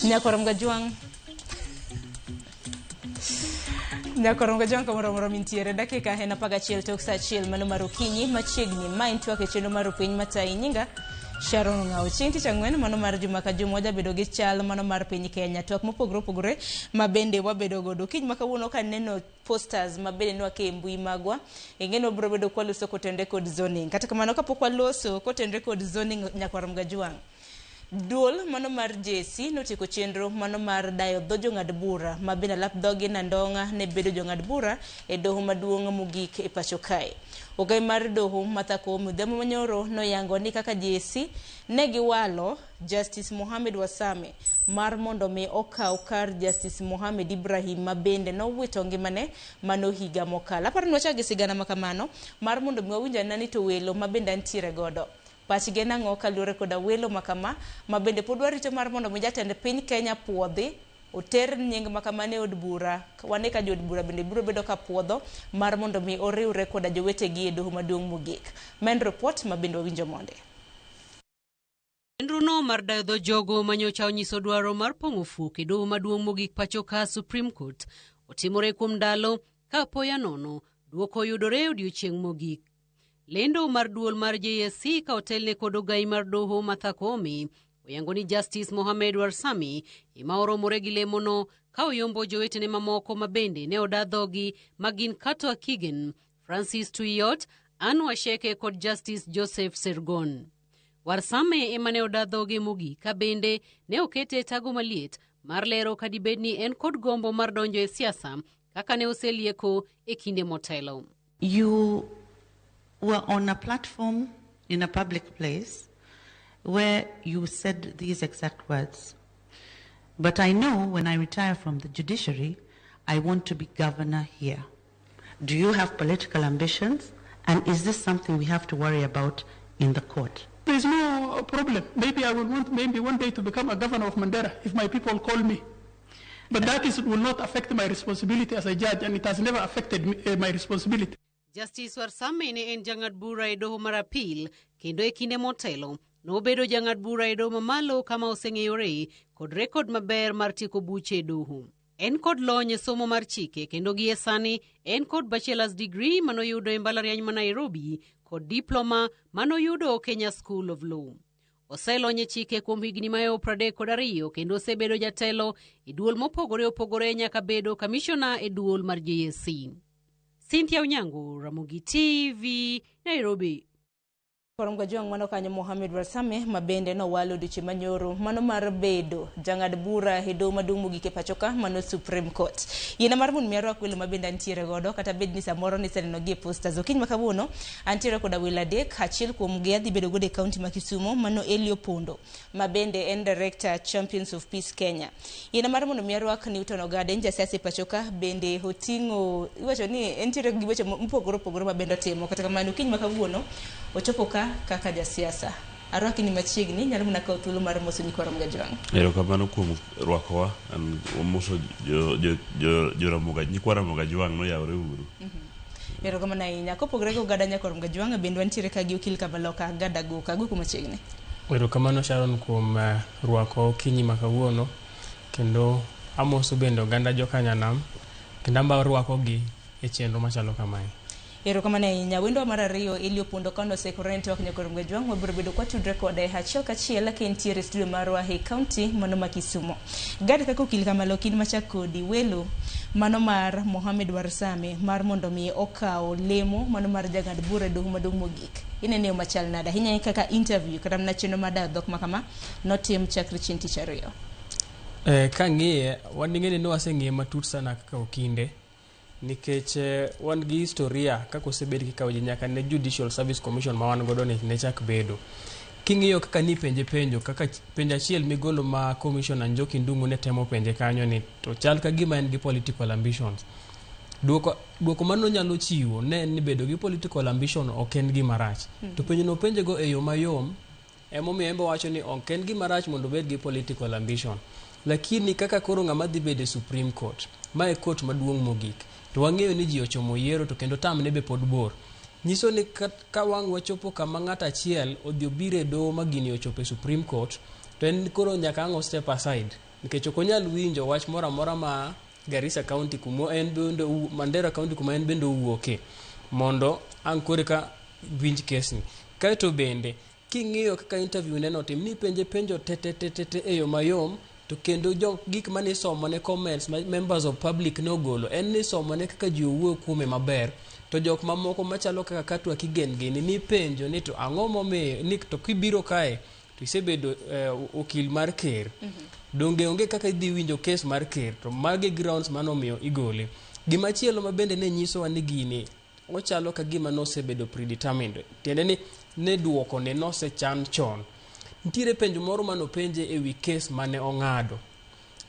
Nyakorom Gajwang'. Nyakorom Gajwang' kamoro amora mintiere dakika en 11 tok saa 1 mano mar okinyi machiegni ma en twak e chenro mar piny matayi nyinga Sharon Ong'awo. Chieng' tich ang'wen mano mar juma ka juma wajabedo gi chal mano mar piny Kenya. Twak mopogore opogore ma bende wabedo godo. Okinyi ma kawuono kaneno posters ma bende nwake e mbui magwa ing'e ni wabiro bedo kwaloso kotenre kod zoning. Kata kamano kapok waloso kotenre kod zoning Nyakwarom Gajwang'. Duol mano mar JSC notieko chenro mano mar dayo dho jong'ad bura ma bende alap dhogi Nandong'a ne bedo jong'ad bura e doho maduong' mogik e pacho kae. Ogai mar doho Martha Koome odhiambo manyoro noyango ni kaka JSC ne giwalo Justice Mohamed Wasame mar mondo mi okaw kar Justice Mohamed Ibrahim ma bende nowito ngimane mano higa mokalo. Aparo ni wachak gi sigana ma kamano mar mondo mi wawinj anena ni to welo ma bende antiere godo. Pachgi en ang'o kaluwore koda welo ma kama ma bende pod warito mar mondo mi jatend piny Kenya puodhi oter nying ma kamano e od bura. Wane ka jood bura bende biro bedo ka puodho mar mondo mi oriwre koda jowetegi e doho maduong' mogik. Ma en report ma bende wawinjo monde. Chenrono mar dayo dho jogo manyocha onyiso dwaro mar pong'o fuok e doho maduong' mogik pacho ka Supreme Court otimore kuom ndalo ka apoya nono dwoko oyudore e odiechieng' mogik. Lendo mar duol mar JSC ka otelne kod ogai mar doho Martha Koome oyango ni Justice Mohamed Warsami ema oromore gi lemono ka oyombo jowetene mamoko ma bende ne oda dhogi ma gin Kato Akigen, Francis Tuiyot, Anne Washeke kod Justice Joseph Sergon. Warsame ema ne oda dhoge mogik ka bende ne okete e tago maliet mar lero ka dibed ni en kod gombo mar donjo e siasa kaka ne oselieko e kinde motelo. You were on a platform in a public place where you said these exact words. But I know when I retire from the judiciary, I want to be governor here. Do you have political ambitions? And is this something we have to worry about in the court? There is no problem. Maybe I will want maybe one day to become a governor of Mandera if my people call me. But that will not affect my responsibility as a judge, and it has never affected my responsibility. Justice Warsame ne en jang'ad bura e doho mar appeal kendo e kinde motelo nobedo jang'ad bura e doho mamalo kama oseng'eyore kod rekod maber mar tieko buche e doho. En kod lony e somo mar chike kendo gie sani en kod bachelor's degree manoyudo e mbalariany ma Nairobi kod diploma manoyudo Kenya School of Law. Oselony e chike kuom higni mahewo 32 kendo osebedo jatelo e duol mopogore opogore nyaka bedo kamishona e duol mar JSC. Cynthia Onyango, Ramogi TV, Nairobi. Korom Gajwang' mano kanyo Mohamed Warsame ma bende nowalo odiochieng' manyoro mano mar bedo jang'ad bura e doho maduong' mogik e pacho ka mano Supreme Court. Yiena mar mondo mi arwak welo ma bende antiere godo kata bed ni samoro niseneno gi e posters. Okinyi ma kawuono antiere koda welo adek, achiel kuom gi adhi bedo godo e kaunti ma Kisumu mano Elio Pondo ma bende en Director Champions of Peace Kenya. Yiena mar mondo mi arwak Newton Ogada en jasiasa e pacho ka bende oting'o iwacho ni entiere gi weche mopogore opogore ma bende otimo kata kamano okinyi ma kawuono ochopo ka kaka jasiasa. Arwaki ni machiegni, nyalo mana kawo thuolo mar moso nyikwa Ramogi Ajwang'. Erokamano kuom rwakowa. An wamoso jo nyikwa Ramogi Ajwang' noyawre uru. Erokamano ahinya. Kopogore gi oganda nyakwa Ramogi Ajwang' bende wantiere ka gi okil Kamaloka Gada Goka. Agoku machiegni. Erokamano Sharon kuom rwako okinyi ma kawuono kendo amoso bende oganda jokanyanam kendo amba rwakogi e chenro machalo kamae. Erokamano ahinya. Wendwa mar ariyo Elio Pondo ka nosekore ne twak nyakwa Ramogi Ajwang' wabiro bedo kwatudre kode achiel kachiel ka entiere e studio marwa e kaunti mano ma Kisumu. Gad kaka okil Kamaloka in machak kodi welo mano mar Mohamed Warsame mar mondo mi okaw lemo mano mar jang'ad bura e doho maduong' mogik. Inene yo machal nade ahinya kaka interview kata mana chenro mar dayo dhok ma kama notim chakre chieng' tich ariyo. Kang'iye wan ing'eni ni waseng'iye matut sana kaka okinde nikech wan gi historia kaka osebed kikawo ji nyaka ne Judicial Service Commission ma wan godo ni ne chak bedo. King'iyo kaka nipenje penjo kaka penjo achiel migolo ma Commissioner Njoki Ndung'u ne temo penje kanyo ni to chal ka gima en gi political ambitions. Duoko mano nyalo chiwo ne en ni bedo gi political ambition ok en gima rach. To penjo no penje go e yo mayom emomiyo en be owacho ni ok en gima rach mondo obed gi political ambition. Lakini kaka koro ng'ama dhi bedo e Supreme Court, ma e court maduong' mogik, to wang'eyo ni ji ochomo yiero to kendo term ne be pod bor. Nyiso ni ka wang' wachopo kama ng'ato achiel odhi obiro e doho ma gini ochopo e Supreme Court, to en koro nyaka ang' o step aside. Nikech ok onyal winjo wach moro amora ma Garissa County kuma en bende Mandera County kuma en bende owuoke mondo ang' koro eka winj kes ni. Kaeto bende king'iyo kaka interview ne notim nipenje penjo te te te te te e yo mayom to kendo jo gik mane isomone comments ma members of public nogolo en ni isomone kaka ji owuoyo kuome maber to jok mamoko machalo kaka Katwa Kigen gini nipenjo ni to ang'o momiyo ni to kibiro kae to isebedo okil mar ker donge onge kaka idhi winjo kes mar ker to magi grounds manomiyo igole. Gimachielo ma bende ne nyisowa ni gini ochalo ka gima nosebedo predetermined tiende ni ne duoko ne nosechan chon. Nitiere penjo moro manopenje e wi kes mane ong'ado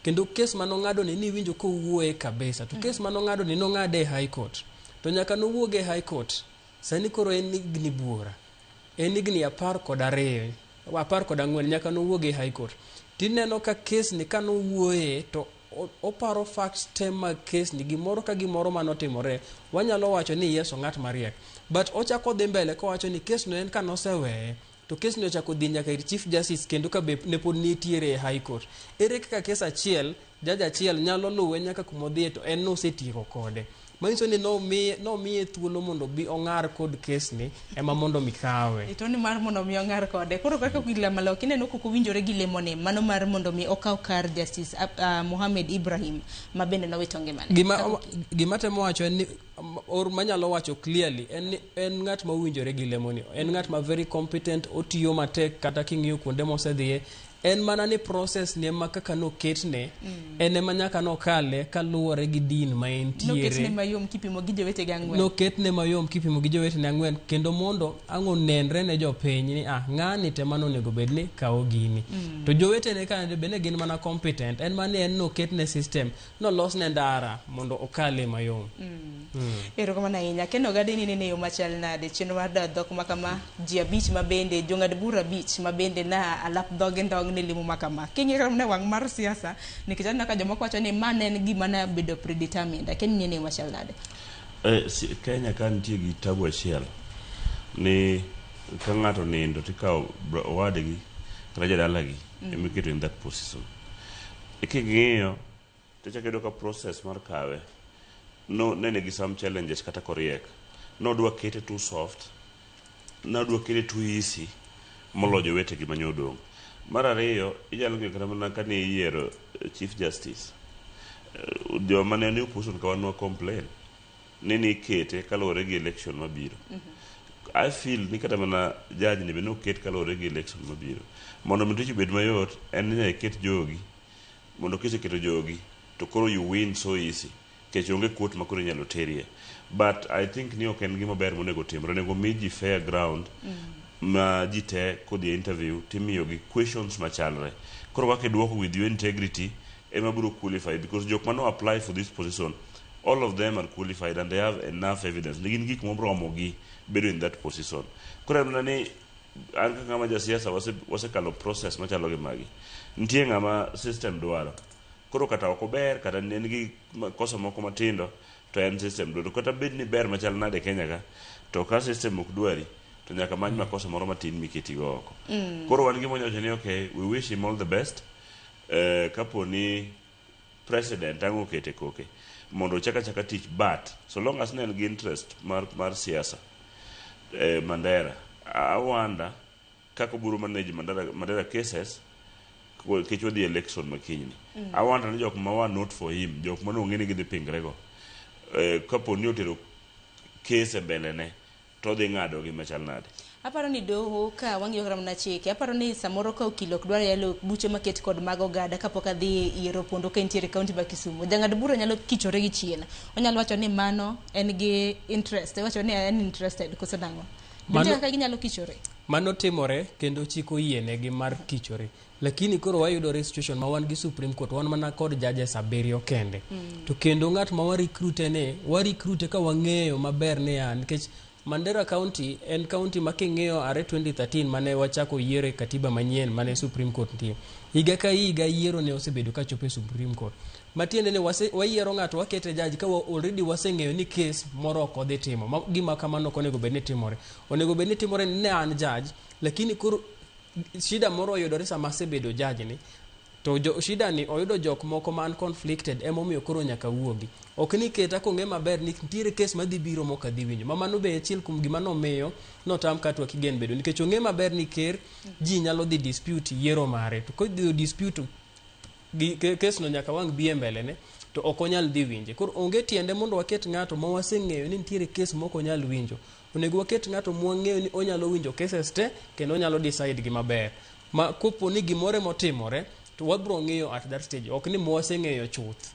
kendo kes mane ni niwinjo kowuoye kabisa to kes mane ong'ado ni nong'ade e high court to nyaka nowuog e high court sani koro en higni buora en higni 12 14 nyaka nowuog e high court tineno ka kes ni kanowuoye to oparo facts te mag kes ni gimoro ka gimoro manotimore wanyalo wacho ni yes ong'at mariek but ochako dhi mbele kowacho ni kes no en kanoseweye to kes ni ochako dhi nyaka ir chief justice kendo ka be ne pod nitiere e high court. Ere kaka kes achiel judge achiel nyalo luwe nyaka kumodhiye to en nosetieko kode manyiso ni nomiye thuolo mondo bi ong'ar kod kes ni ema mondo mi kawe. To ni mar mondo mi ong'ar kode. Koro kaka okil Malok ineno kok owinjore gi lemone mano mar mondo mi okaw kar Justice Mohamed Ibrahim ma bende nowito ngimane. Gima temo wacho en ni or manyalo wacho clearly en ni en ng'at ma owinjore gi lemoni en ng'at ma very competent otiyo matek kata king'iyo kuonde mosedhiye en mana ni process ni ema kaka noketne en ema nyaka nokale kaluwore gi din ma entiere. Noketne mayom kipimo gi jowetege ang'wen. Noketne mayom kipimo gi jowetene ang'wen kendo mondo ang' onenre ne jopiny ni ng'ani te mano onego bed ni kawo gini. To jowetene ka bende gin mana competent en mana ni en noketne system nolosne ndara mondo okale mayom. Erokamano ahinya. Ken Ogade ni nene yo machal nade chenro mar dhok makama ji 5 ma bende jong'ad bura 5 ma bende na alap dhoge ndong ne lemo makama. King'iyo kata mana wang' mar siasa nikech aneno ka jomoko wacho ni ma ne en gima ne bedo predetermined. Ken ni nene yo machal nade? Kenya ka nitie gi tabu achiel ni ka ng'ato nindo tikawo owadgi kata jadalagi ema iketo in that position. King'iyo tichako iyudo ka process mar kawe no nene gi some challenges kata koriek nodwa kete too soft nodwa kete too easy moloyo jowetegi mane odong'. Mar ariyo inyalo ng'iyo kata mana kane iyiero Chief Justice joma ne ni opposition ka wan wa complain ni nikete kaluwore gi election mabiro. I feel ni kata mana judge ni be noket kaluwore gi election mabiro. Mondo mi tich obed mayot en ni nyaka iket jogi mondo kiseketo jogi to koro you win so easy nikech onge court ma koro inyalo terie. But I think ni ok en gima ber monego timre. Onego mi ji fair ground ma ji te kodhi e interview timiyogi questions machalre. Koro kaka iduoko with your integrity ema biro qualify because jok mano apply for this position all of them are qualified and they have enough evidence. Ne gin gik moromogi bedo in that position. Koro en mana ni an kaka ng'ama jasiasa wasekalo process machalo gi magi. Nitie ng'ama system dwaro. Koro kata ok ober kata en gi kosa moko matindo to en system dwaro. Kata bed ni ber machal nade Kenya ka to ka system ok dwari to nyaka many makosa moro matin miketigo oko. Koro wan gima wanyalo wacho ni okay, we wish him all the best. Kapo ni president ang' okete koke mondo ochak achaka tich but so long as ne en gi interest mar siasa Mandera I wonder kaka obiro manage Mandera cases nikech wadhi election makinyni. I wonder ni jok ma were not for him jok mane ong'e ni gidhi pingre go kapo ni otero case e mbele ne to odhi ng'ado gi machal nade. Aparo ni doho ka wang'iyo kata mana chike aparo ni samoro ka okil ok dwar yalo buche maket kod mag oganda kapok adhi yiero pondo ka entiere e kaunti ma Kisumu. Jang'ad bura nyalo kichore gi chien. Onyalo wacho ni mano en gi interest. Iwacho ni en interested koso nang'o? Nitie kaka ginyalo kichore. Mano timore kendo chik oyienegi mar kichore. Lakini koro wayudore e situation ma wan gi Supreme Court wan mana kod judges 7 kende. To kendo ng'at ma warecruite ne warecruite ka wang'eyo maber niya nikech Mandera County en county ma king'iyo are 2013 mane wachako yiero e katiba manyien mane Supreme Court nitie. Higa ka higa yiero ne osebedo ka chopo e Supreme Court. Matiende ni wayiero ng'ato wakete judge ka already waseng'eyo ni case moro ok odhi timo. Gima kamano ok onego bed ni timore. Onego bed ni timore ni ne an judge lakini koro shida moro oyudore sama asebedo judge ni To jo, shida ni oyudo jok moko man conflicted, emomiyo koro nyaka wuogi. Ok ni keta kong'e maber ni nitiere kes madhi biro mok adhi winjo. Ma mano be achiel kuom gima nomiyo notam Katwa Kigen bedo, nikech ong'e maber ni ker ji nyalo dhi dispute yiero mare. To kodhi dispute gi kes no nyaka wang' bi e mbele ne to ok onyal dhi winje. Koro onge tiende mondo waket ng'ato ma waseng'eyo ni nitiere kes mok onyal winjo. Onego waket ng'ato mwang'eyo ni onyalo winjo cases te kendo onyalo decide gi maber. Ma kopo ni gimoro emotimore to wabro ng'iyo at that stage, ok ni mwaseng'eyo chuth.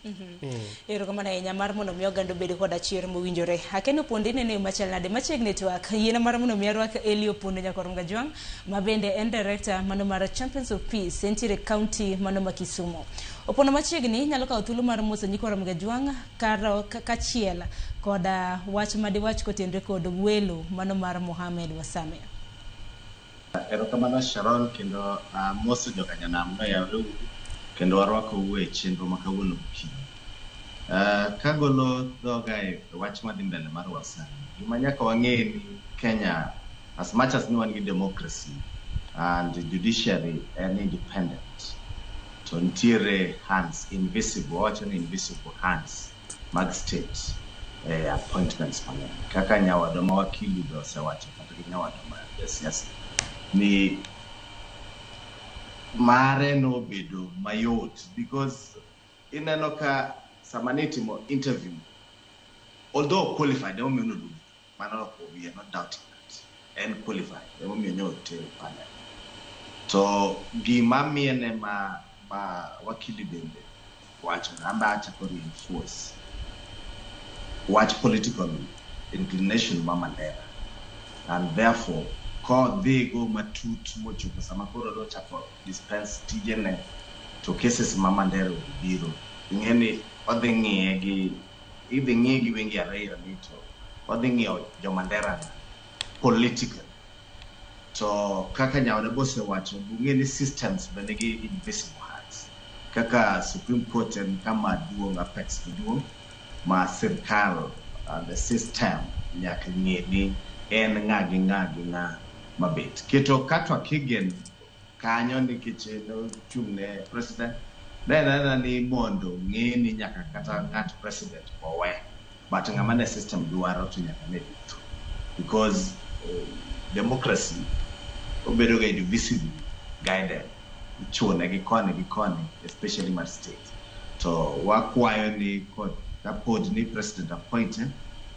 Erokamano ahinya mar mondo mi oganda obed koda chir mowinjore. Akeno Opondo, ineno yo machal nade machiegni twak yiena mar mondo mi arwak Eli Opondo nyakwar Mgajwang' ma bende en director mano mar Champions of Peace entiere county mano ma Kisumu. Opondo machiegni nyalo kawo thuolo mar moso nyikwa Mgajwang' kar kachiel koda wach madiwach kotenre kod welo mano mar Mohamed Wasame. Erokamano Sharon, kendo amoso jokanyanam noyawre uru kendo warwakou e chenro ma kawuono gokinyi. Kagolo dhoga e wach madhi mbele mar Wasani, gima nyaka wang'e ni Kenya, as much as ni wan gi democracy and judiciary en independent, to nitiere hands invisible, wawacho ni invisible hands mag state e appointments mang'eny. Kaka nyawadwa ma wakili be osewacho kata gi nyawadwa ma jasiasa ni mare nobedo mayot because ineno ka sama nitimo interview, although qualified, emomiyo noluonge mano, ok, we are not doubting that en qualified, emomiyo ne otere panel. To gima miene ma wakili bende wacho, amba achako reinforce wach political inclination ma Mandera, and therefore kodhigo matut mochopo sama koro nochako dispense tijene to cases ma Mandera biro ing'e ni odhi ng'iye gi idhi ng'iye gi wenge ariyo ni to odhi ng'iyo jo Mandera politically. To kaka nyaode bosewacho, ung'e ni systems be nigi invisible hands. Kaka Supreme Court en kama duong', apex maduong' ma sirkal and the system nyaka ng'e ni en ng'a gi ng'a gi ng'a mabet keto Katwa Kigen kanyo nikech nochung' ne president ne en anena ni mondo ng'e ni nyaka kata ng'at president owe, but ng'ama ne system dwaro to nyaka ne dhi through because democracy obedo ga invisibly guided, ichune gi koni gi koni, especially mar state. To wakwayo ni kod kapod ni president appointed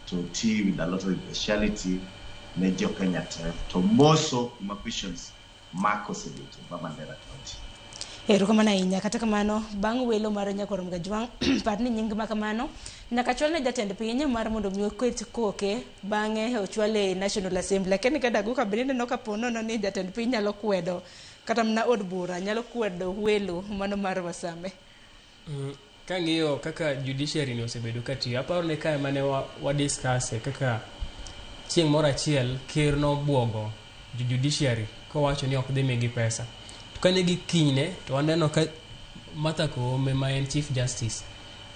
to ti with a lot of impartiality ne jo Kenya te, to moso kuma questions mak osebedo ma Mandera County. Erokamano ahinya. Kata kamano, bang' welo mar nyakwar Mgajwang', par ni nying ma kamano nyaka chwal ne jatend piny mar mondo mi oket koke, bang'e ochwale e National Assembly. Lakini ka dago ka bende ineno ka po nono ni jatend piny nyalo kwedo kata mana od bura nyalo kwedo welo mano mar Wasame. Kang'iyo kaka judiciary ni osebedo katiyo, aparo ni kae mane wa discuss e kaka chieng' moro achiel ker nobuogo jo judiciary kowacho ni ok dhi migi pesa. To kane gikinyne to waneno ka Martha Koome ma en Chief Justice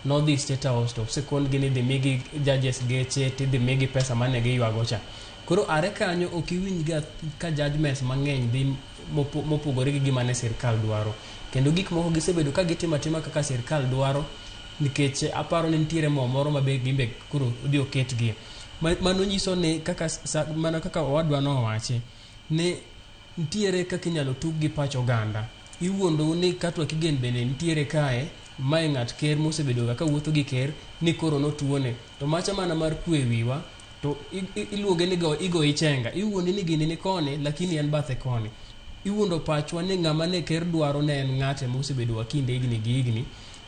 nodhi State House to osekon-gi ni idhi migi judges geche tidhi migi pesa mane giywago cha. Koro are kanyo ok iwinj ga ka judgments mang'eny dhi mopogore gi gima ne sirkal dwaro. Kendo gik moko gisebedo ka gitimo atima kaka sirkal dwaro, nikech aparo ni nitiere mo moro ma be gimbe koro odhi oketgie. Mano nyiso ni kaka mana kaka owadwa nowachi ni nitiere kaka inyalo tug gi pach oganda. Iwuondou ni Katwa Kigen bende nitiere kae, mae ng'at ker mosebedo ga kawuotho gi ker ni koro notuone. To macha mana mar kwe wiwa to iluonge ni go igoyi chenga. Iwuondi ni gini ni koni lakini en bathe koni. Iwuondo pachwa ni ng'ama ne ker dwaro ne en ng'ate mosebedo wakinde higni gi higni.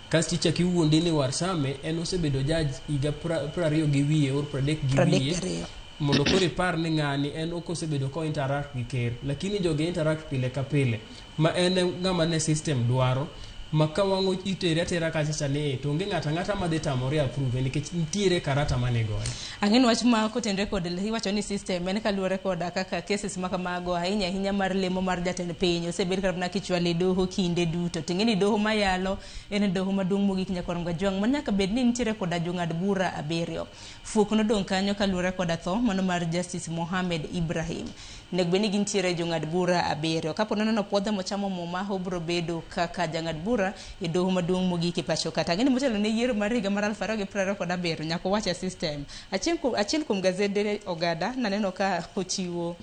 Kasto ichako iwuondi ni Warsame en osebedo judge higa 20 gi wiye or 30 gi 32 wiye mondo koro ipar ni ng'ani en ok osebedo ko interact gi ker, lakini jogi interact pile ka pile ma en e ng'ama ne system dwaro ma ka wang'o itere atera kacha cha ni to onge ng'ato ang'ata madhi tamore approve nikech nitiere karata mane goye. Ang'e ni wach ma kotenre kod iwacho ni system en kaluwore koda kaka cases ma kamago, ahinya ahinya mar lemo mar jatend piny, osebed kata mana kichwalo e doho kinde duto. Ting'e ni doho mayalo en doho maduong' mogik nyakwar Mgajwang' ma nyaka bed ni nitiere koda jong'ad bura abiriyo. Fuok nodong' kanyo kaluwore koda tho mano mar Justice Mohamed Ibrahim. Onego bed ni gintiere jong'ad bura 7. Kapo nono nopuodhe mochamo muma, obiro bedo kaka jang'ad bura e doho maduong' mogik e pacho ka. Tang'e ni motelo ne yiero mar higa mar 2027 nyaka owach e system. Achiel kuom gazede ogada naneno ka ochiwo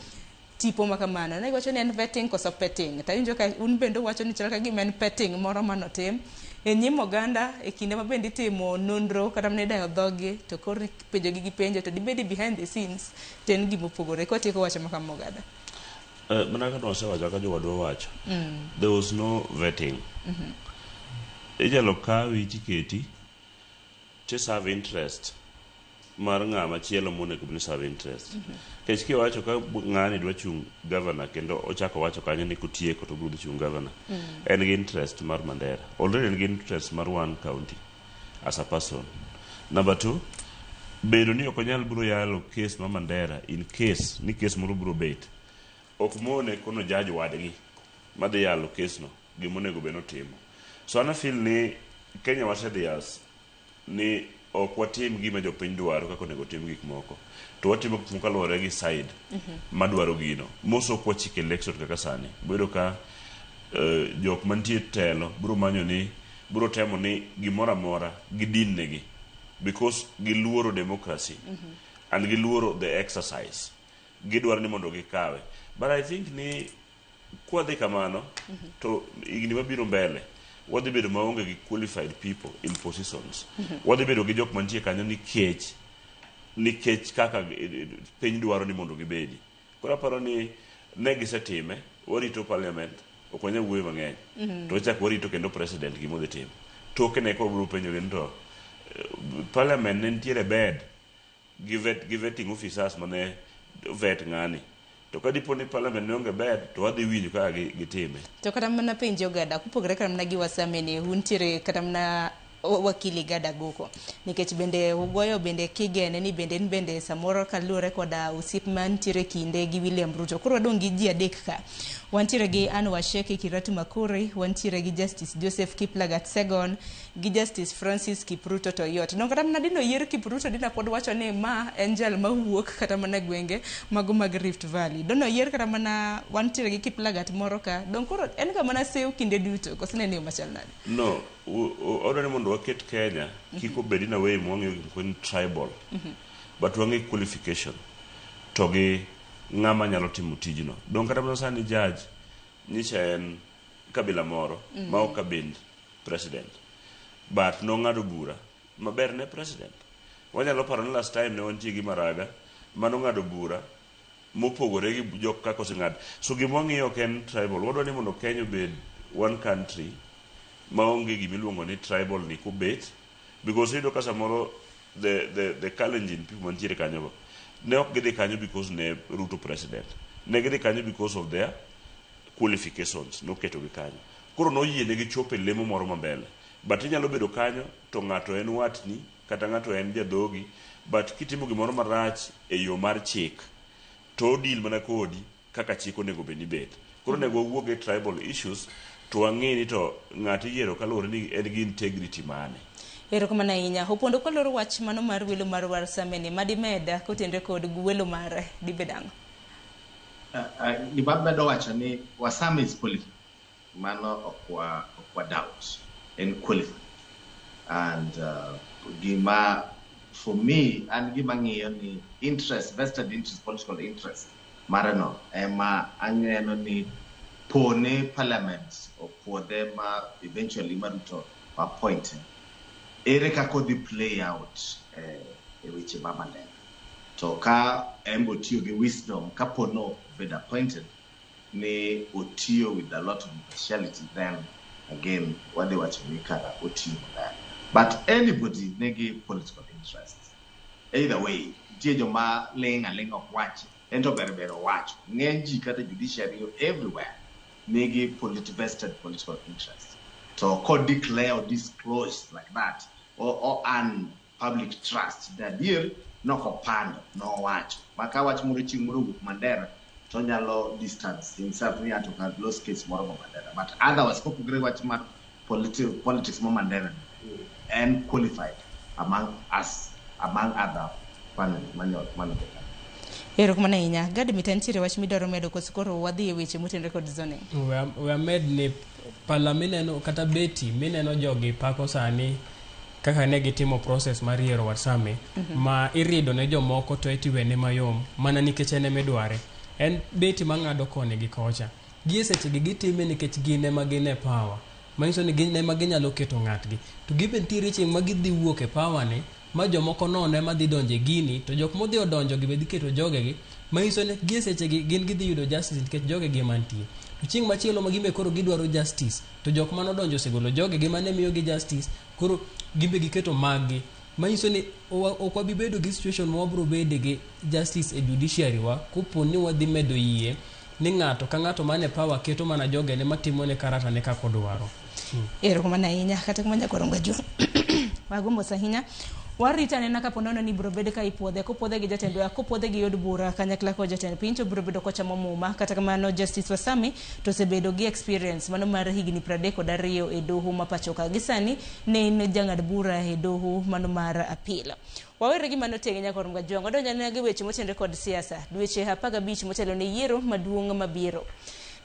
tipo ma kamano. Ne giwacho ni en vetting koso petting. To awinjo ka un bende uwacho ni chal ka gima en petting moro manotim e nyim oganda e kinde ma bende itimo nonro kata mana idayo dhogi to koro ipenjogi gi penjo to dibedi behind the scenes to en gima opogore. Kwatieko wacho ma kama ogada. Mana kaka wasewacho kaka jowadwa owacho, there was no vetting. Inyalo kawi tiketi to serve interest mar ng'ama chielo monego bed ni serve interest. Nikech kiwacho ka ng'ani dwa chung' governor kendo ochako wacho kanyo ni kotieko to obiro dhi chung' governor. En gi interest mar Mandera. Already en gi interest mar one county as a person. Number two, bedo ni ok onyal biro yalo case ma Mandera in case ni case moro biro bet. Ok mone kono judge wadgi madhi yalo case no gimonego bed notimo. So an feel ni Kenya wasedhi as ni ok watim gima jopiny dwaro kaka onego tim gik moko to watimo gik moko kaluwore gi side madwaro gino moso ok wachiko election kaka sani bedo ka jok mantie telo biro manyo ni biro temo ni gimoro amora gidin negi because giluoro democracy and giluoro the exercise gidwaro ni mondo gikawe. But I think ni kwadhi kamano to higni mabiro mbele wadhi bedo maonge gi qualified people in positions. Wadhi bedo gi jok mantie kanyo nikech kaka piny dwaro ni mondo gibedi. Koro aparo ni ne gisetime, warito parliament, ok wanyal wuoyo mang'eny. To wachak warito kendo president gima odhi timo. Toke ne ka wabiro penjogi ni to parliament ne nitiere bed gi vet, gi vetting officers mane vet ng'ani. To ka dipo ni parliament ne onge bed to wadhi winjo kaka gitime. To kata mana penjo ogada, kopogore kata mana gi Wasame ni, untiere kata mana wakili Gada Goko. Nikech bende ugoyo bende kigene ni bende en bende samoro kaluwore koda osiep mantiere kinde gi William Ruto. Koro wadong' gi ji adek ka. Wantiere gi Anne Washeke Kiratu Makori, wantiere gi Justice Joseph Kiplagat Segon, gi Justice Francis Kipruto Toyot. No kata mana dino yier Kipruto dina pod wacho ni ma en jal mawuok kata mana gwenge mago mag Rift Valley. Dono yier kata mana wantiere gi Kiplagat moro ka. Dong koro en ga mana sew kinde duto. Koso nene yo machal nade? No, odwa ni mondo waket Kenya kik obed in a way mwang'iyo gik moko ni tribal. But wang'i qualification to gi ng'ama nyalo timo tijno. Dong kata mana sani judge nyicha en kabila moro ma ok kabind president. But nong'ado bura maber ne president. Wanyalo paro ni last time ne wantie gi Maraga manong'ado bura mopogore gi jok kaka oseng'ad. So gima wang'iyo ok en tribal. Wadwa ni mondo Kenya obed one country maonge gimiluongo ni tribal ni kobet because iyudo ka samoro the Kalenjin people mantiere kanyo go ne ok gidhi kanyo because ne Ruto president. Ne gidhi kanyo because of their qualifications noketogi kanyo. Koro noyienegi chopo e lemo moro mambele. But inyalo bedo kanyo to ng'ato en watni kata ng'ato en jadhogi but kitimo gimoro marach e yo mar chik to odil mana kodi kaka chik onego bed ni bet. Koro onego wawuog e tribal issues to wang'e ni to ng'ato iyiero kaluwore ni en gi integrity mane. Erokamano ahinya. Opondo koloro wach mano mar welo mar Warsameni, madimeda kotenre kod welo mare, dibed ang'o? Gima medo wacho ni Wasame is qualified. Mano ok wa doubt. En qualified. And gima for me an gima ng'iyo ni interest, vested interest, political interest mare no ema aneno ni pone parliament opuodhe ma eventually ma Ruto appoint ere kaka odhi play out e weche ma Mandera. To ka en be otiyo gi wisdom kapo no obed appointed ni otiyo with a lot of impartiality, then again wadhi wacho ni kara otiyo maber. But anybody nigi political interest either way, nitie joma ling' aling'a ok wachi en to ber ber owacho. Ng'eny ji kata judiciary everywhere nigi vested political interest to ko declare or disclose like that or earn public trust de adier nokopando nowacho ma ka wach moro chieng' moro owuok Mandera to onyalo distance himself ni ato kar los case moro ma Mandera. But otherwise kopogore gi wach mar politics ma Mandera ni, en qualified among us, among other panel mane mane. Erokamano ahinya. Gad Mita, nitiere wach midwaro medo koso koro wadhi e weche motenore kod zoning? We amed ni pala mineno kata beti mineno jogi pako sani kaka ne gitimo process mar yiero Warsame ma irido ne jomoko to etiwene mayom mana nikech en emidware. En beti mang'ado koni gi kocha. Gie sechegi gitime nikech gin ema gin e power. Manyiso ni gin ema ginyalo keto ng'atgi. To gibe nitiere chieng' ma gidhi wuok e power ni ma jomoko nono ema dhi donjo e gini to jok modhi odonjo gi be dhi keto jogegi manyiso ni gie sechegi gin gidhi yudo justice nikech jogegi ema nitie. To chieng' machielo ma gin be koro gidwaro justice to jok manodonjo osegolo jogegi mane miyogi justice koro gin be giketo mag gi. Manyiso ni ok wabi bedo gi situation ma wabiro bede gi justice e judiciary wa kopo ni wadhi medo yie ni ng'ato ka ng'ato mane power keto mana jogene matimone karata ne kaka odwaro. Erokamano ahinya. Kata kamano nyakwar Ongaju, wagombo ahinya. Warito anena kapo nono ni biro bed ka ipuodhe, kopuodhe gi jatend kopuodhe gi od bura kanyakla kod jatend piny to biro bedo kochamo muma. Kata kamano Justice Wasami to osebedo gi experience mano mar higni 32 e doho ma pacho ka. Gi sani ne en jang'ad bura e doho mano mar appeal. Wawere gi mano tenge nyakwar Mgajwang'. Wadonjo anena gi weche motenore kod siasa. Dweche 15 motelo ne yiero maduong' mabiro.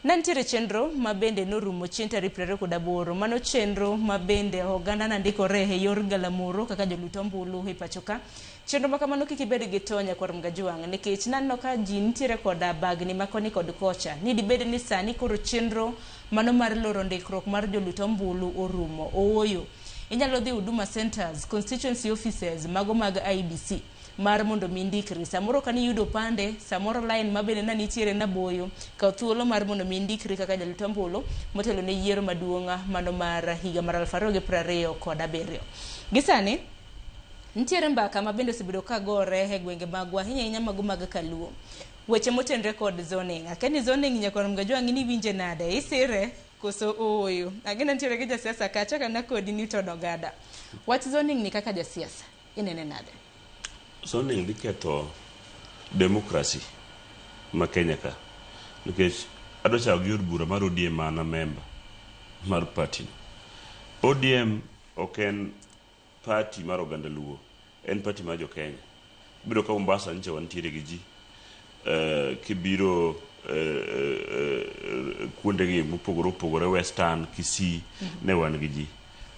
Ne nitiere chenro ma bende norumo chieng' tarik 28. Mano chenro ma bende oganda nandikore e yor galamoro kaka jolut ombulu e pacho ka. Chenro ma kamano kik ibed gi to nyakwar Mgajwang' nikech naneno ka ji nitiere koda bagni ma koni kod kocha. Ni dibed ni sani koro chenro mano mar loro ndikruok mar jolut ombulu orumo. Ooyo. Inyalo dhi Huduma Centers, constituency offices mago mag IEBC mar mondo mi indikri. Samoro ka niyudo opande, samoro line ma bende nitiere naboyo, kaw thuolo mar mondo mi indikri kaka jalut ombulu motelo ne yiero maduong' mano mar higa mar 2027. Gi sani, nitiere mbaka ma bende osebedo ka gore e gwenge magwa, ahinya ahinya mago mag Kaluo. Weche motenore kod zoning. Akia ni zoning nyakwar Mgajwang' in iwinje nade? Isire koso ooyo? Ang'e nitiere gi jasiasa kacha kana kodi Newton Ogada. Wach zoning ni kaka jasiasa, inene nade? Zoning dhi ketho democracy ma Kenya ka nikech adwa chako gi od bura mar ODM ma an a member mar party no. ODM ok en party mar oganda Luo, en party mar jo Kenya. Ibiro ka Mombasa nyicha wantiere gi ji, kibiro kuondegi mopogore opogore Western, Kisii ne wan gi ji.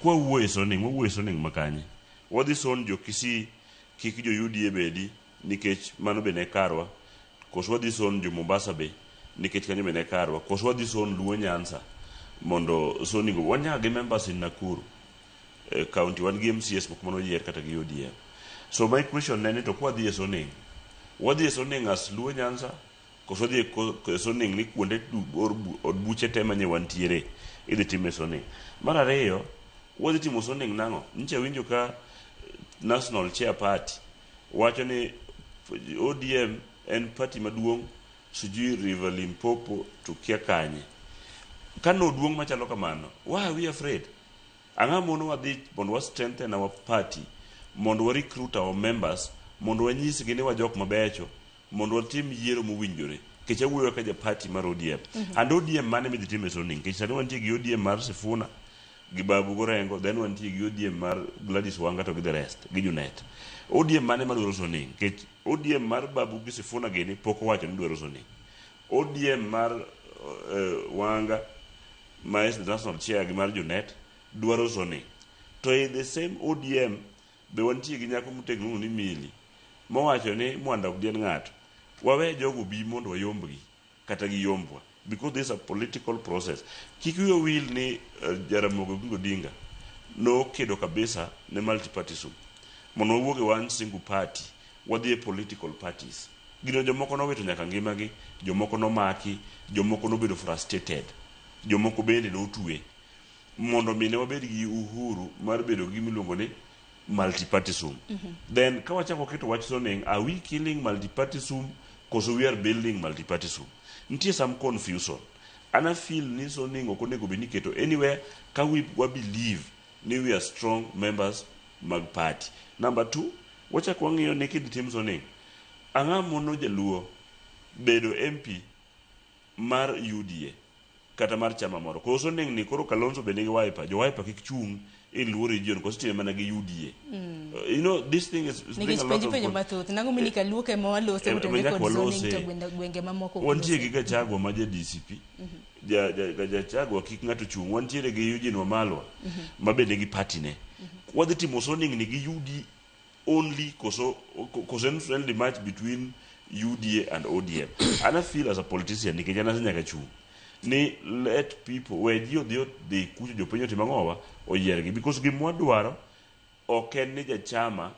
Kwa wuoyo e zoning, wawuoyo e zoning makanye? Wadhi zone jo Kisii kik jo UDA bedi nikech mano be ne karwa, koso wadhi zone jo Mombasa be nikech kanyo be ne karwa, koso wadhi zone Luo Nyanza mondo zoning go. Wan nyaka gi members in Nakuru county, wan gi MCAs moko manoyier kata gi ODM. So my question ne ni to kwa dhi e zoning, wadhi e zoning as Luo Nyanza koso wadhi e zoning ni kuonde od buche te manye wantiere idhi time zoning. Mar ariyo, wadhi timo zoning nang'o? Nyicha winjo ka National Chair Party wacho ni ODM en party maduong' sijui River Limpopo to kia kanye. Ka noduong' machalo kamano, why are we afraid? Ang'o mono wadhi mondo wa strengthen our party, mondo wa recruit our members, mondo wanyisgi ni wajok mabecho, mondo watim yiero mowinjore. Nikech awuoyo kaka ja party mar ODM. And ODM mane midhi time zoning? Nikech sani wantie gi ODM mar Sifuna gi Babu Gorengo, then wantie gi ODM mar Gladys Wanga to gi the rest, gi Junet. ODM mane madwaro zoning? Nikech ODM mar Babu gi Sifuna gini pok owacho ni dwaro zoning. ODM mar Wanga ma is the national chair gi mar Junet dwaro zoning. To in the same ODM be wantie gi nyako motegno miluongo ni Milly mowacho ni Mwanda ok dien ng'ato. Wawe jogo bi mondo wayombgi kata giyombwa because this is a political process. Kik wiwa wil ni Jaramogi Oginga Odinga nokedo kabisa ne multipartyism mondo wawuog e one single party wadhi e political parties. Gino jomoko nowito nyaka ngimagi, jomoko nomaki, jomoko nobedo frustrated, jomoko bende notwe mondo mi ne wabed gi uhuru mar bedo gi gimiluongo ni multipartyism. Then ka wachako waketo wach zoning, are we killing multipartyism koso we are building multipartyism? Nitie some confusion. An a feel ni zoning ok onego bed ni iketo anywhere ka we wa believe ni we are strong members mag party. Number two, wachako wang'iyo ni kidhi tim zoning, ang'o mono jaluo bedo MP mar UDA kata mar chama moro. Koso zoning ni koro Kalonzo be nigi Wiper, jo Wiper kik chung' in Luo region koso itime mana gi UDA? You know, this thing is bring Nikech a lot penj of penjo mathoth nang'o mini kaluo ema walose Ema motenore nyaka kod zoning walose. to gwenge mamoko ok Wantie lose. gi Gachagua ma ja DCP, Gachagua kik ng'ato chung'. Wantiere gi Eugene Wamalwa ma bende gi party ne. Wadhi timo zoning ni gi UD only koso en friendly match between UDA and ODM? An I feel as a politician, nikech an asenyaka chung' ni let people, we ji odhi kucho, jopiny otim ang'owa, oyiergi, because gimwadwaro ok en ni jachama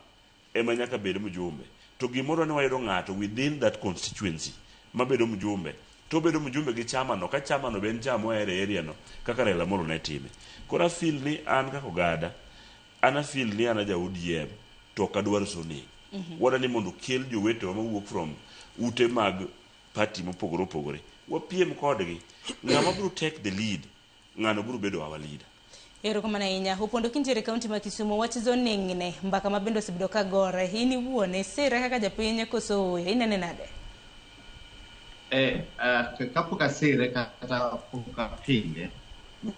ema nyaka bed mjumbe, to gimoro ni wayudo ng'ato within that constituency mabedo mjumbe, to obedo mjumbe gi chama no, ka chama no be en chama mohero e area no, kaka Raila Amolo ne time. Koro afeel ni an kaka ogada, an afeel ni an aja ODM, to ok adwar zoning. Wadwa ni mondo okel jowetewa mawuok from ute mag party mopogore opogore, wapiem kodgi. Ng'ama biro take the lead, ng'ano biro bedo our leader. Erokamano ahinya. Opondo kintiere e kaunti ma Kisumu, wach zoning ne mbaka ma bende osebedo ka gore. In iwuon isire kaka japiny koso ooyo? Inene nade? Kapok asire kata pok apinge,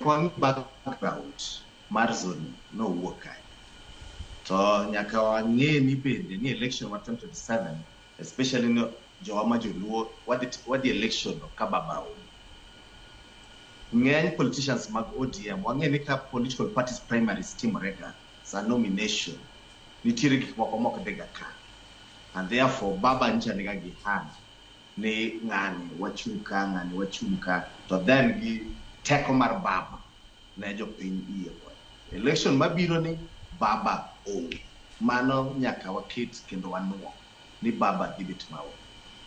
wang'i background mar zoning nowuok kae. To nyaka wang'e ni bende ni election mar 2027, especially no jowa ma joluo, wadhi election no ka baba onge. Ng'eny politicians mag ODM, wang'e ni ka political parties primaries timore ga, sa nomination, nitiere gik moko mok dhiga kare. And therefore, baba nyicha niga gi hand ni ng'ani wachung' ka, ng'ani wachung' ka, to then gi teko mar baba ne jopiny yie kode. Election mabiro ni baba onge. Mano nyaka waket kendo wanuo ni baba dhi bet maonge.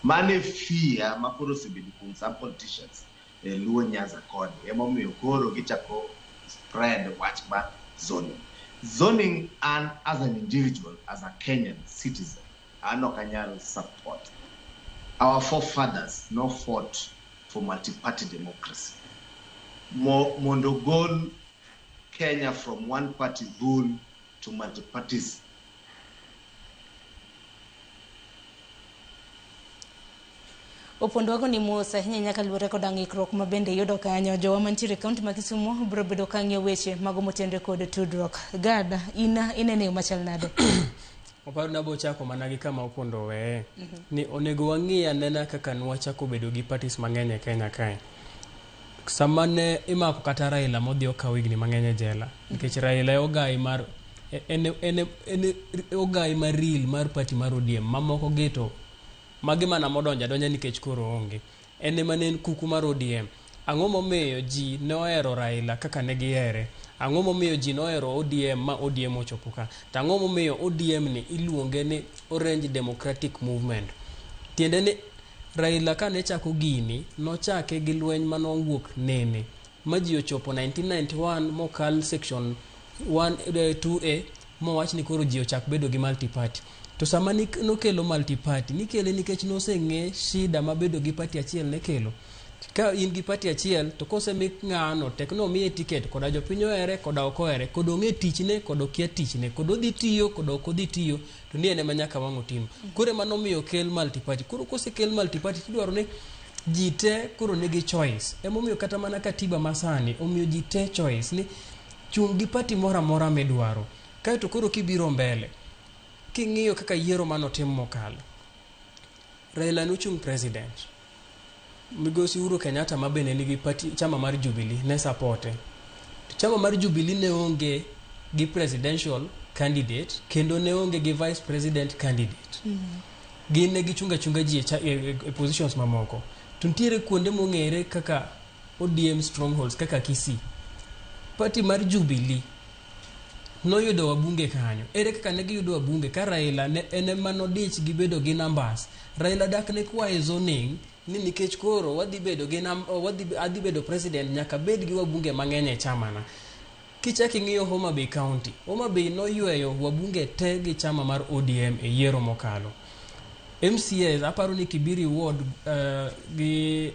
Mano e fear ma koro osebedo kuom some politicians e Luo Nyanza koni. Emomiyo koro gichako spread wach ma zoning. Zoning, an as an individual, as a Kenyan citizen, an ok anyal support. Our forefathers no fought for multi-party democracy. Mondo gol Kenya from one party rule to multi-parties. Opondo wago ni mos ahinya nyaka luwore koda ng'ikruok ma bende iyudo kanyo. Jowa mantiere e kaunti ma Kisumu biro bedo ka ng'iyo weche mago motenore kod tudruok. Gad, in inene yo machal nade? Oparo ni abo chako mana gi kama Opondo oweye. Ni onego wang'i anena kaka nwachako bedo gi parties mang'eny e Kenya kae. Sama ne imako kata Raila modhi okawo higni mang'eny e jela. Nikech Raila e ogai mar en ogai mar real mar party mar ODM. Mamoko gi to magi mana modonjo adonja nikech koro onge. En ema ne en kuku mar ODM. Ang'o momiyo ji nohero Raila kaka ne gihere? Ang'o momiyo ji nohero ODM ma ODM ochopo ka? To ang'o momiyo ODM ni iluonge ni Orange Democratic Movement? Tiende ni Raila kane chako gini, nochake gi lweny manowuok nene ma ji ochopo 1991 mokal section 1, 2A mowach ni koro ji ochak bedo gi multi-party. To sama nokelo multi-party, nikele nikech noseng'e shida ma bedo gi party achiel ne kelo. Ka in gi party achiel, to kosemi ng'ano, tek nomiye ticket, koda jopiny ohere, koda ok ohere, koda ong'e tichne, koda okia tichne, koda odhi tiyo, koda ok odhi tiyo, to ni en ema nyaka wang' otim. Koro ema nomiyo okel multi-party. Koro kosekel multi-party, tidwaro ni ji te koro nigi choice. Emomiyo kata mana katiba masani omiyo ji te choice ni chung' gi party moro amora midwaro. Kaeto koro kibiro mbele, king'iyo kaka yiero manotim mokalo, Raila nochung' president. Migosi Uhuru Kenyatta ma bende nigi party, chama mar Jubilee ne supporte. To chama mar Jubilee ne onge gi presidential candidate kendo ne onge gi vice president candidate. Gin ne gichungo achunga ji e positions mamoko. To nitiere kuonde mong'ere kaka ODM strongholds kaka Kisii. Party mar Jubilee noyudo wabunge kanyo. Ere kaka ne giyudo wabunge ka Raila ne en ema nodich gi bedo gi numbers? Raila dak ne kwaye zoning ni nikech koro wadhi bedo gi adhi bedo president, nyaka bed gi wabunge mang'eny e chamana. Kichak ing'iyo Homa Bay County, Homa Bay noyweyo wabunge te gi chama mar ODM e yiero mokalo. MCAs aparo ni Kibiri Ward gi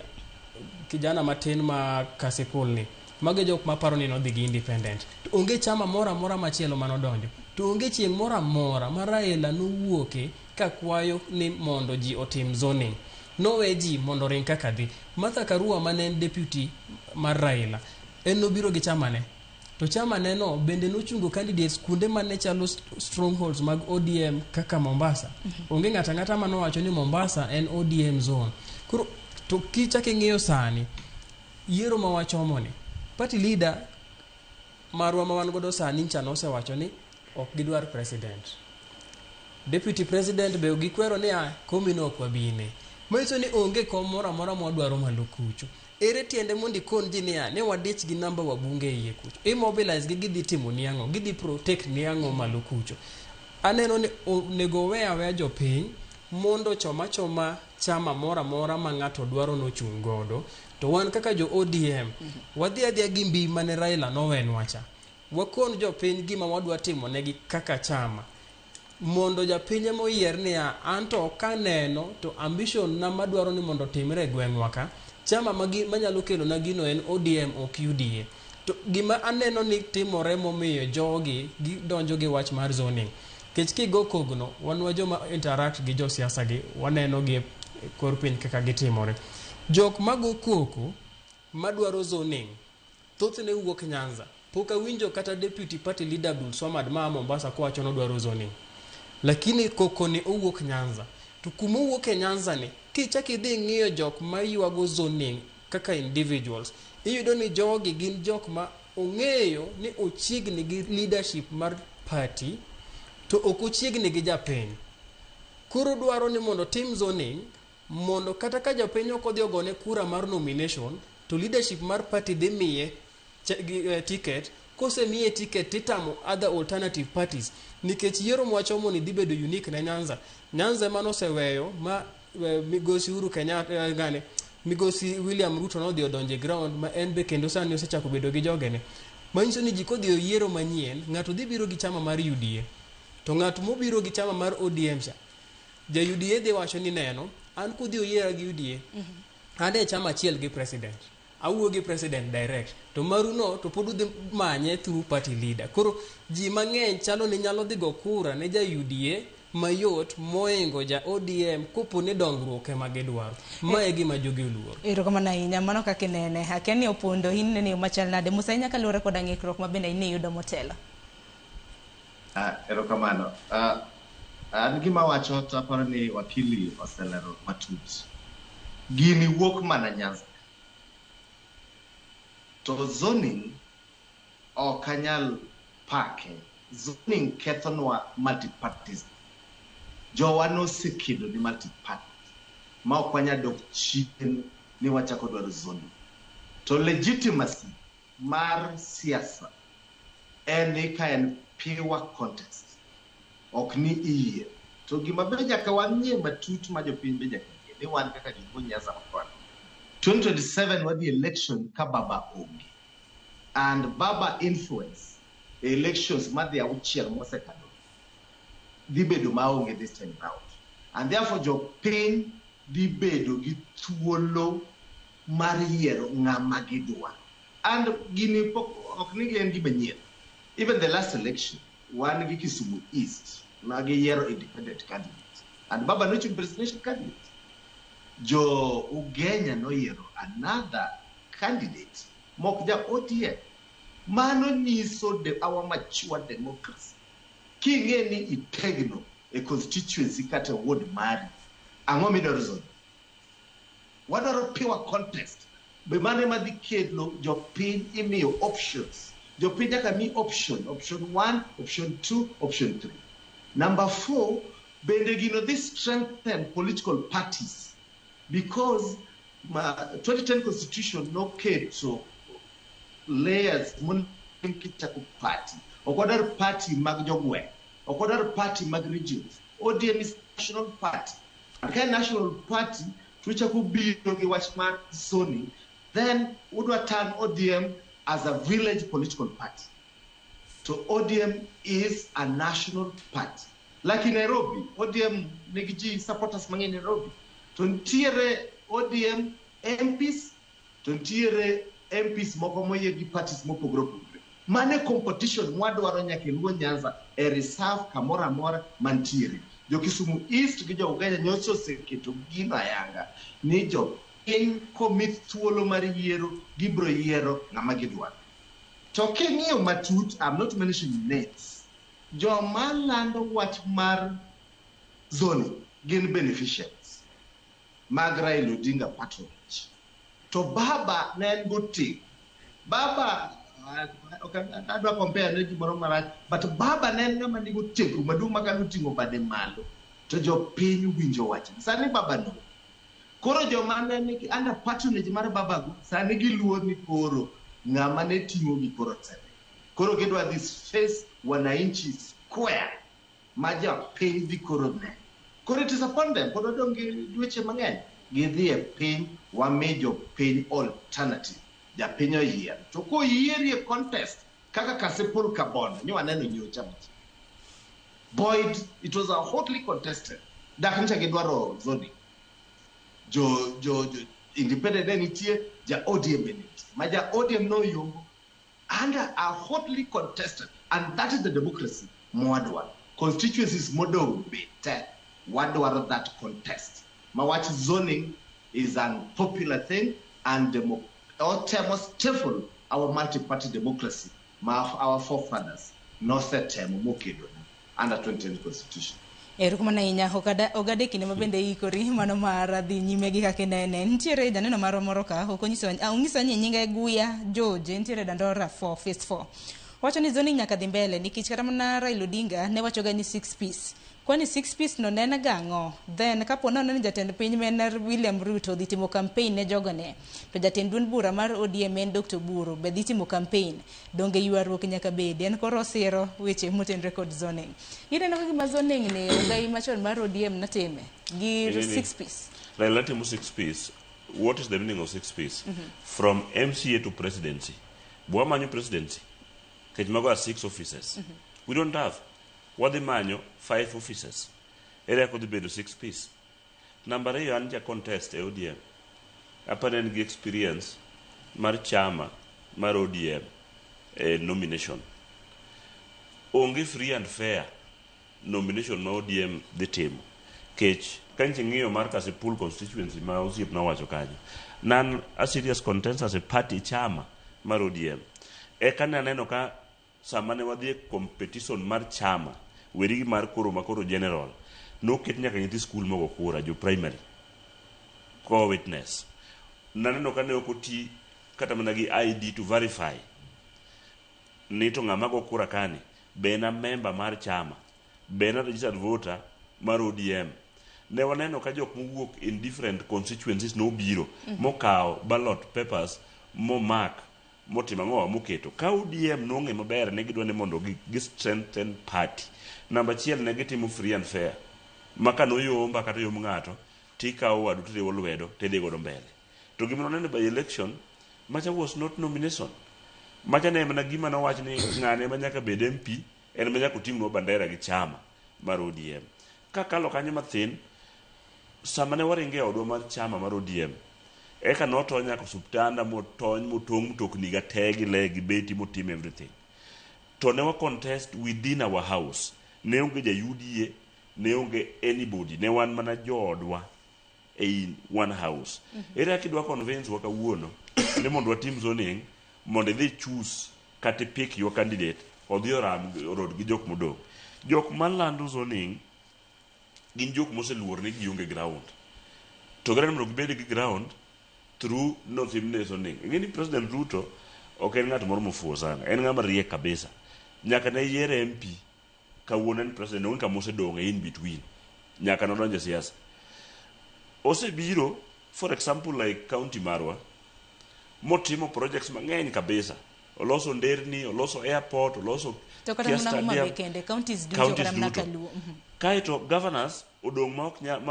kijana matin ma Kasipul ni, mago e jok maparo ni nodhi gi independent. To onge chama moro amora machielo manodonjo. To onge chieng' moro amora ma Raila nowuoke ka kwayo ni mondo ji otim zoning. Nowe ji mondo oring kaka dhi. Martha Karua mane en deputy mar Raila, en nobiro gi chamane. To chama neno bende nochungo candidates kuonde mane chalo strongholds mag ODM kaka Mombasa. Onge ng'ato ang'ata manowacho ni Mombasa en ODM zone. Koro to kichak ing'iyo sani yiero ma wachomo ni, party leader marwa ma wan godo sani ncha nosewacho ni ok gidwar president. Deputy president be gikwero ni a komino ok wabine. Manyiso ni onge kom moro amora mwadwaro malo kucho. Ere tiende mondo ikon ji niya ne wadich gi namba wabunge e iye kucho. Immobilize gi gidhi timo ni ang'o? Gidhi protect ni ang'o malo kucho? Aneno ni onego owe aweya jopiny mondo choma choma chama moro amora ma ng'ato dwaro nochung' godo. To wan kaka jo ODM, wadhi adhiya gi mbi mane Raila nowenwa cha. Wakon jopiny gima wadwa timo negi kaka chama. Mondo japiny ema oyier niya, anto kaneno to ambition na madwaro ni mondo otimre e gweng'wa ka, chama manyalo kelo na gino en ODM ok UDA. To gima aneno ni timore momiyo jogi gidonjo gi wach mar zoning. Kech kigo kogno, wan wa joma interact gi josiasa gi, waneno gi e kor piny kaka gitimore. Jok mago koko madwaro zoning, thothne wuok Nyanza. Pok awinjo kata deputy party leader Abdul Swamad maa Mombasa kowacho nodwaro zoning. Lakini koko ni owuok Nyanza. To kuma owuok e Nyanza ni, kichak idhi ing'iyo jok maywago zoning kaka individuals, iyudo ni jogi gin jok ma ong'eyo ni ochiegni gi leadership mar party, to ok ochiegni gi japiny. Koro dwaro ni mondo tim zoning, mondo kata ka japiny ok odhi ogone kura mar nomination, to leadership mar party dhi miye ticket. Kosemiye ticket titamo other alternative parties, nikech yiero mwachomo ni dhi bedo unique ne Nyanza. Nyanza ema noseweyo ma migosi Uhuru Kenyatta, ngane migosi William Ruto nodhi odonjo e ground ma en be kendo sani osechako bedo gi jogene. Manyiso ni ji kodhi e yiero manyien, ng'ato dhi biro gi chama mar UDA. To ng'at mobiro gi chama mar ODM cha, ja UDA dhi wacho ni neno, an kudhi oyiera gi UDA, an e chama achiel gi president. Awuoyo gi president direct. To maru no to pod udhi manye through party leader. Koro ji mang'eny chalo ni nyalo dhi go kura ne ja UDA mayot moingo ja ODM kopo ni dongruok ema gidwaro. Ma e gima jogi oluoro. Erokamano ahinya, mano kaka inene. Akia ni opondo in nene yo machal nade. Musa ahinya kaluwore koda ng'ikruok ma bende in iyudo motelo. Erokamano. An gima wacho to aparo ni wakili oselero matut. Gini wuok mana Nyanza. To zoning ok anyal pake. Zoning kethonwa multipartyism. Jowa nosekedo ni multiparty ma ok wanyal dok chien ni wachako dwaro zoning. To legitimacy mar siasa en ni ka en pure contest, ok ni iyie. To gima be nyaka wang'e matut ma jopiny be nyaka ng'e ni wan kaka joluo Nyanza makoni. 2027 wadhi election ka baba onge. And baba influence e elections madhi auchiel mosekalo dhi bedo maonge this time round. And therefore jopiny dhi bedo gi thuolo mar yiero ng'ama gidwaro. And gini pok ok ni en gima nyien. Even the last election, wan gi Kisumu East, ma giyiero independent candidate. And baba nochung' presidential candidate. Jo Ugenya noyiero another candidate mok ja ODM. Mano nyiso our mature democracy. King'e ni itegno e constituency kata ward mari, ang'o midwaro zone? Wadwaro pure contest. Be mano ema dhi kelo jopiny imiyo options. Jopiny nyaka mi option. Option 1, option 2, option 3. Number 4, bende gino dhi strengthen political parties because ma 2010 constitution noketo layers kichako party. Ok wadwar party mag jogweng'. Ok wadwar party mag regions. ODM is national party. And ka national party, to uchako biro gi wach mar zoning, then udwa turn ODM as a village political party. So ODM is a national party. Like in Nairobi, ODM nigi ji supporters mang'eny Nairobi. To nitiere ODM MPs, to nitiere MPs moko moyie gi parties mopogore opogore. Mano e competition mwadwaro nyaka e Luo Nyanza e reserve kamoro amora mantiere. Jo Kisumu East gi jo Ugenya nyocha oseketo gino ayanga ni jopiny komi thuolo mar yiero gibiro yiero ng'ama gidwaro. To king'iyo matut, I'm not mentioning names, joma lando wach mar zoning gin beneficiaries mag Raila Odinga patronage. To Baba ne en gotegno. Baba, ok adwa compare ne gimoro marach, but Baba ne en ng'ama nigi otegno maduong' ma kane oting'o bade malo to jopiny winjo wachne. Sani Baba no. Koro joma ne nigi under patronage mar Baba go, sani giluor ni koro ng'ama ne ting'o gi koro osedhi. Koro gidwa this face wananchi square ma jopiny dhi koro ne. Koro it is upon them, pod wadong' gi dweche mang'eny. Gidhi e piny, wami jopiny alternative. Japiny oyiero. To koyieri e contest, kaka Kasipul Kabondo, nyo waneno nyocha machiegni. Boyd, it was a hotly contested. Dak nyicha gidwaro zoning. Jo independent ne nitie, ja ODM be nitie. Ma ja ODM noyombo under a hotly contested, and that is the democracy mwadwaro. Constituencies modong' be te, wadwaro that contest. Ma wach zoning is an unpopular thing and otemo stifle our multi-party democracy ma our forefathers nosetemo mokedo under 2010 constitution. Erokamano ahinya Ogada, e kinde ma bende iikori mano mar dhi nyime gi kaka inene. Nitiere janeno marwa moro ka, ok onyiso, onyisa ni nyinge Guya George, entiere Dandora 4 Phase 4. Wacho ni zoning nyaka dhi mbele nikech kata mana Raila Odinga ne wachoga ni six piece. Kwani six piece no ne en gang'o? Then kapo nono ni jatend piny ma en William Ruto dhi timo campaign ne jogone, to jatend duond bura mar ODM en Dr. Oburu be dhi timo campaign, donge ywaruok nyaka bedi? En koro osiro weche motenore kod zoning. Ineno ka gima zoning ni ogai machon mar ODM notime gi six piece. Raila timo six piece. What is the meaning of six piece? From MCA to presidency. Bwamanyo presidency. Kech mago are six offices. We don't have. Wadhi manyo five offices. Ere kaka odhi bedo six piece? Namba ariyo, an ja contest e ODM. Apa ne en gi experience mar chama mar ODM e nomination. Onge free and fair nomination ma ODM dhi timo. Kech ka nyicha ing'iyo mar Kasipul constituency ma osiepna owacho kanyo. Nan a serious contest as a party chama mar ODM. Eka ne aneno ka sama ne wadhi e competition mar chama, weri gi mar koro ma koro general, noket nyaka nyithi skul mogo kura, jo primary, ko witness. Naneno ka ne ok oti kata mana gi ID to verify ni to ng'ama go kura kani be en a member mar chama, be en a registered voter mar ODM. Ne waneno ka jok mowuok in different constituencies nobiro mokawo ballot papers momak motimo ang'o moketo. Ka ODM nong'e maber ne gidwa ni mondo gi strengthen party. Namba achiel, ne gitimo free and fair. Ma ka noyomba kata oyomb ng'ato, tikawo wadu tiriwo lwedo tidhi godo mbele. To gima nwaneno by election, macha was not nomination. Macha ne mana gima nowach ni ng'ane ema nyaka bed MP, en ema nyaka oting'nwa bandera gi chama mar ODM. Kakalo kanyo mathin, sama ne waringo e odwa mar chama mar ODM, eka notony nyaka osuptanda motony motong' mtokni ga te gi le gi beti motim everything. To ne wa contest within our house. Ne onge ja UDA, ne onge anybody, ne wan mana joodwa ei one house. Ere kaka idwa convince wa kawuono ni mondo watim zoning mondo idhi choose kata pick your candidate odhi oram orod gi jok modong'. Jok malando zoning gin jok moseluor ni gionge ground. To gidwa ni mondo gibed gi ground through notimne zoning. Ing'e ni President Ruto ok en ng'at moro mofuwo sana, en ng'ama riek kabisa. Nyaka ne yiere MP, kawuono en president, onge kama osedong' e in between. Nyaka nodonjo e siasa. Osebiro, for example like county marwa, motimo projects mang'eny kabisa. Oloso nderni, oloso airport, oloso To kata Kia mana Homa Stadium. Bay kende, counties duto Counties kata mana duto. Kaluo. Kaeto governors odong' ma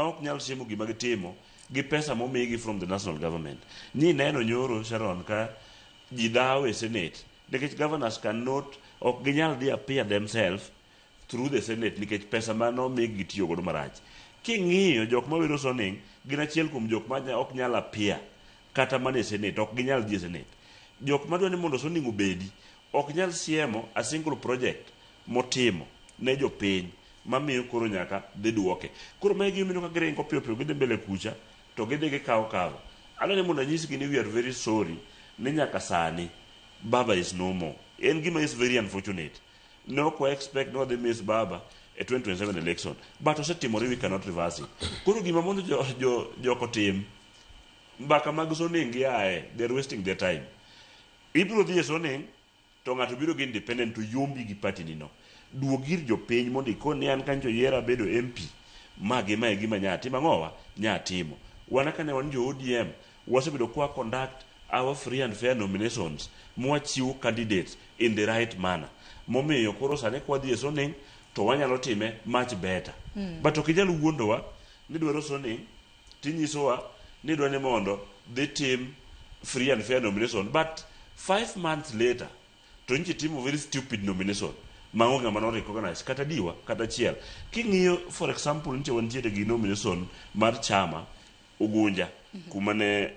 ok nyal siemo gima gitimo gi pesa momigi from the national government. Ni neno nyoro Sharon ka ji dhawo e senate nikech governors cannot, ok ginyal dhi appear themselves through the senate nikech pesa manomigi gitiyo godo marach. King'iyo jok mawero zoning gin achiel kuom jok ma ok nyal appear kata mana e senate, ok ginyal dhi e senate. Jok madwa ni mondo zoning obedi ok nyal siemo a single project motimo ne jopiny mamiyo koro nyaka dhi duoke. Koro mae gima ka giringo piyo piyo gidhi mbele kucha to gidhi gikawo cover. Adwa ni mondo anyisgi ni we are very sorry ni nyaka sani Baba is no more. En gima is very unfortunate. Ne ok wa expect ni wadhi miss baba e 2027 election. But osetimore we cannot reverse it. Koro gima mondo jo, jo, joko tim, mbaka mag zoning gi ae, they're wasting their time. Ibiro dhi e zoning, to ng'ato biro gi independent to yombi gi party ni no. Duog ir jopiny mondo ikon ni an kanyo yiera bedo MP. Ma gi ma e gima nya timo ang'owa? Nya timo. Wan kane wan jo ODM, wasebedo kwa conduct our free and fair nominations mwachiwo candidates in the right manner. Momiyo koro sani kwadhi e zoning to wanyalo time much better. But ok inyal wuondowa ni dwaro zoning tinyisowa ni dwa ni mondo dhi tim free and fair nomination but 5 months later to nchi timo very stupid nomination ma onge ng'ama no recognize kata diwa kata achiel king'iyo for example nitie wantiere gi nomination mar chama Ugunja kuma ne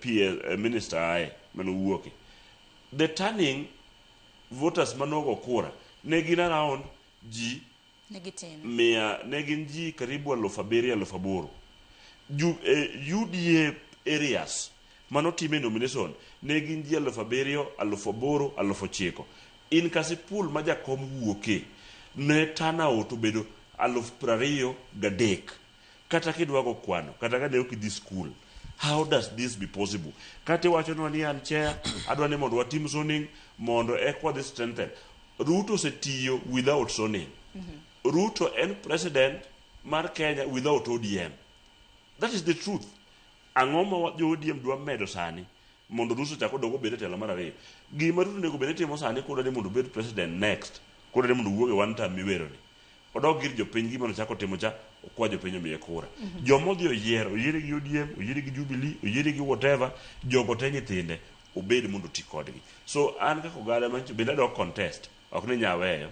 PA minister aye mane owuoke the turning voters manogo kura ne gin around ji Ne gitin. mia ne gin ji karibu 7,000 8,000 UDA areas manotime nomination ne gin ji 7,000 8,000 9,000 in Kasipul ma jakom wuoke ne turnout obedo 23,000 kata kidwago kwano kata ka ne ok idhi school how does this be possible kata iwachonwa ni an chair adwa ni mondo watim zoning mondo eka wadhi strengthen Ruto osetiyo without zoning Ruto en president mar Kenya without ODM that is the truth ang'o ma jo ODM dwa medo sani mondo Ruto ochak odog obed e telo mar ariyo gima Ruto onego bed ni timo sani kodwa ni mondo obed president next kodwa ni mondo owuog e one term miwero ni odog ir jopiny gima nochako timo cha okwa jopiny omiye kura joma odhi oyier oyiere gi ODM oyiere gi Jubilee oyiere gi whatever jogo te nyithinde obed mondo oti kodgi so an kaka oganda mancho bende adok contest ok ni nyaweyo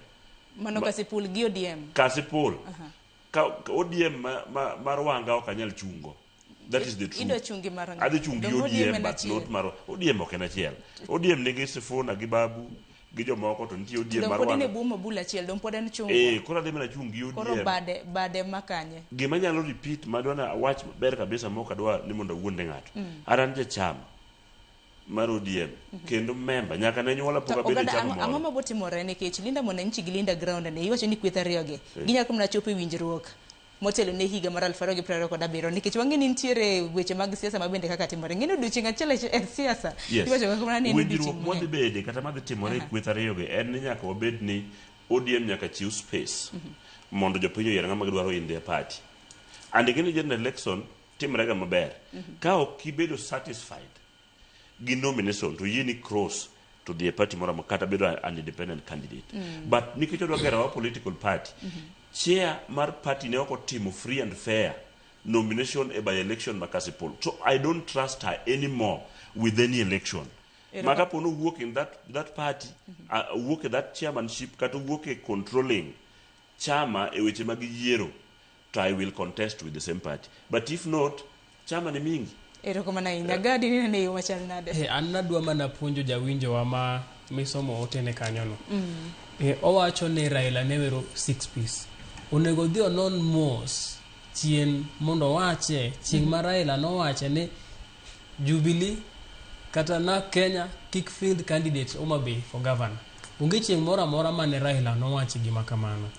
Mano Kasipul gi ODM. Kasipul ka ODM mar Wanga ok anyal chungo that is the truth Idwa chungi mar ang'o? adhi chung gi Donge ODM ODM en but achiel? not mar ODM ok en achiel ODM nigi Sifuna gi Babu gi jomoko to nitie ODM Dong mar pod en e Wanga bwo mabul achiel, dong pod en chungwa. eh koro adhi mana chung gi Koro ODM bade makanye. gima nyalo repeat madwa na wach maber kabisa mok adwa ni mondo awuonde ng'ato an an jachama mar ODM kendo member nyaka ne nyuola To pok abedo e oganda chama ang'o ang'o moro mabotimore nikech Linda Mwananchi gi Linda Ground ne iwacho ni kweth ariyogi ginyalo mana chopo e winjruok motelo ne higa mar 2027 nikech wang'e ni nitiere weche mag siasa ma bende kaka timore ng'e ni odiochieng' achiel e siasa iwacho kaka mana ni en winjruok odiochieng' mwadhi mang'eny. bede kata madhi timore e kweth ariyogi en ni nyaka wabed ni ODM nyaka chiw space mondo jopiny oyier ng'ama gidwaro in their party and ing'e ni general election timrega maber ka ok ibedo satisfied gi nomination to yieni cross to dhi e party moro amora kata bedo an independent candidate but nikech odwa gero our political party chair mar party ne ok otimo free and fair nomination e by election ma Kasipul so I don't trust her anymore with any election ma kapo ni owuok in that party owuok e that chairmanship kata owuok e controlling chama e weche mag yiero to I will contest with the same party but if not chama ni mingi Erokamano ahinya. Gadi ninene e yo machal nade? An nadwa mana puonjo jawinjowa ma misomo otene kanyono. Owacho ni Raila ne wero six piece. Onego odhi onon mos chien mondo owache chieng' ma Raila nowache ni Jubilee kata na Kenya kik field candidate Homa Bay for governor. Onge chieng' moro amora mane Raila nowache gima kamano.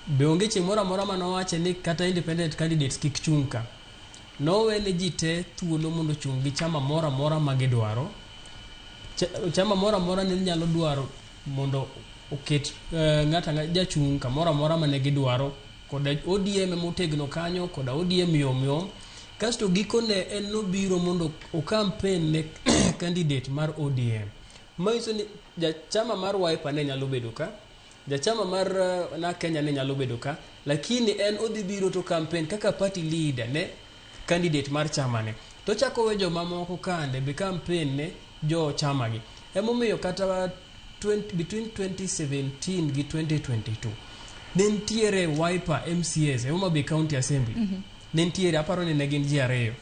Be onge chieng' moro amora mane owache ni kata independent candidates kik chung' ka. Nowene ji te thuolo mondo ochung' gi chama moro amora ma gidwaro. Chama moro amora ne nyalo dwaro mondo oket ng'ato ang'ata jachung' kamoro amora mane gidwaro koda ODM emotegno kanyo koda ODM yom yom. Kasto gikone en nobiro mondo o campaign ne candidate mar ODM. Manyiso ni jachama mar Wiper ne nyalo bedo ka, jachama mar na Kenya ne nyalo bedo ka, lakini en odhi biro to campaign kaka party leader ne candidate mar chama ne. To ochako we jomamoko kande be campaign ne jo chama gi. Emomiyo kata 20, between 2017 gi 2022 ne nitiere Wiper MCAs e Homa Bay County Assembly. Ne nitiere aparo ni ne gin ji ariyo.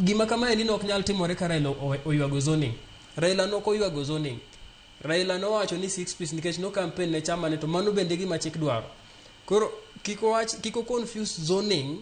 Gima kamaendi ne ok nyal timore ka Raila oywago zoning. Raila nok oywago zoning. Raila nowacho ni six piece nikech no campaign ne chama ne to mano bende gima chik dwaro. Koro kik owach kik o confuse zoning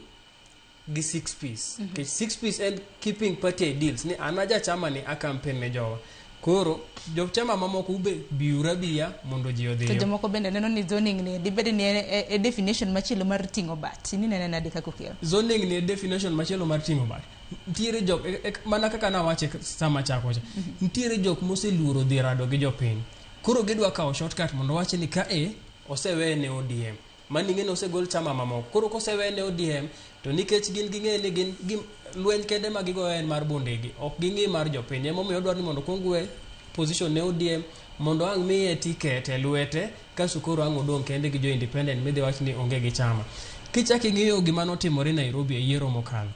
gi six piece. Nikech six piece en keeping party ideals ni an aja chama ni a campaign ne jowa. Koro jo chama mamoko ube biuru abiya mondo ji To odhiyo. jomoko bende neno ni zoning ni dibed ni en e definition machielo mar ting'o bat. Ni nene nade kaka okel? Zoning ni e definition machielo mar ting'o bat. Nitiere jok mana kaka nawache sama chako cha. Nitiere jok moseluoro dhi rado gi jopiny. Koro gidwa kawo shortcut mondo wach ni ka e osewe ne ODM. Mano ing'e ni osegol chama mamoko. Koro kosewe ne ODM to nikech gin ging'e ni gin lweny kende ma gigoyo en mar bundegi. Ok ging'i mar jopiny. Emomiyo odwaro ni mondo okuong we position ne ODM mondo ang' miye ticket e lwete kasto koro ang' odong' kende gi jo independent midhi wach ni onge gi chama. Kichak ing'iyo gima notimore Nairobi e yiero mokalo.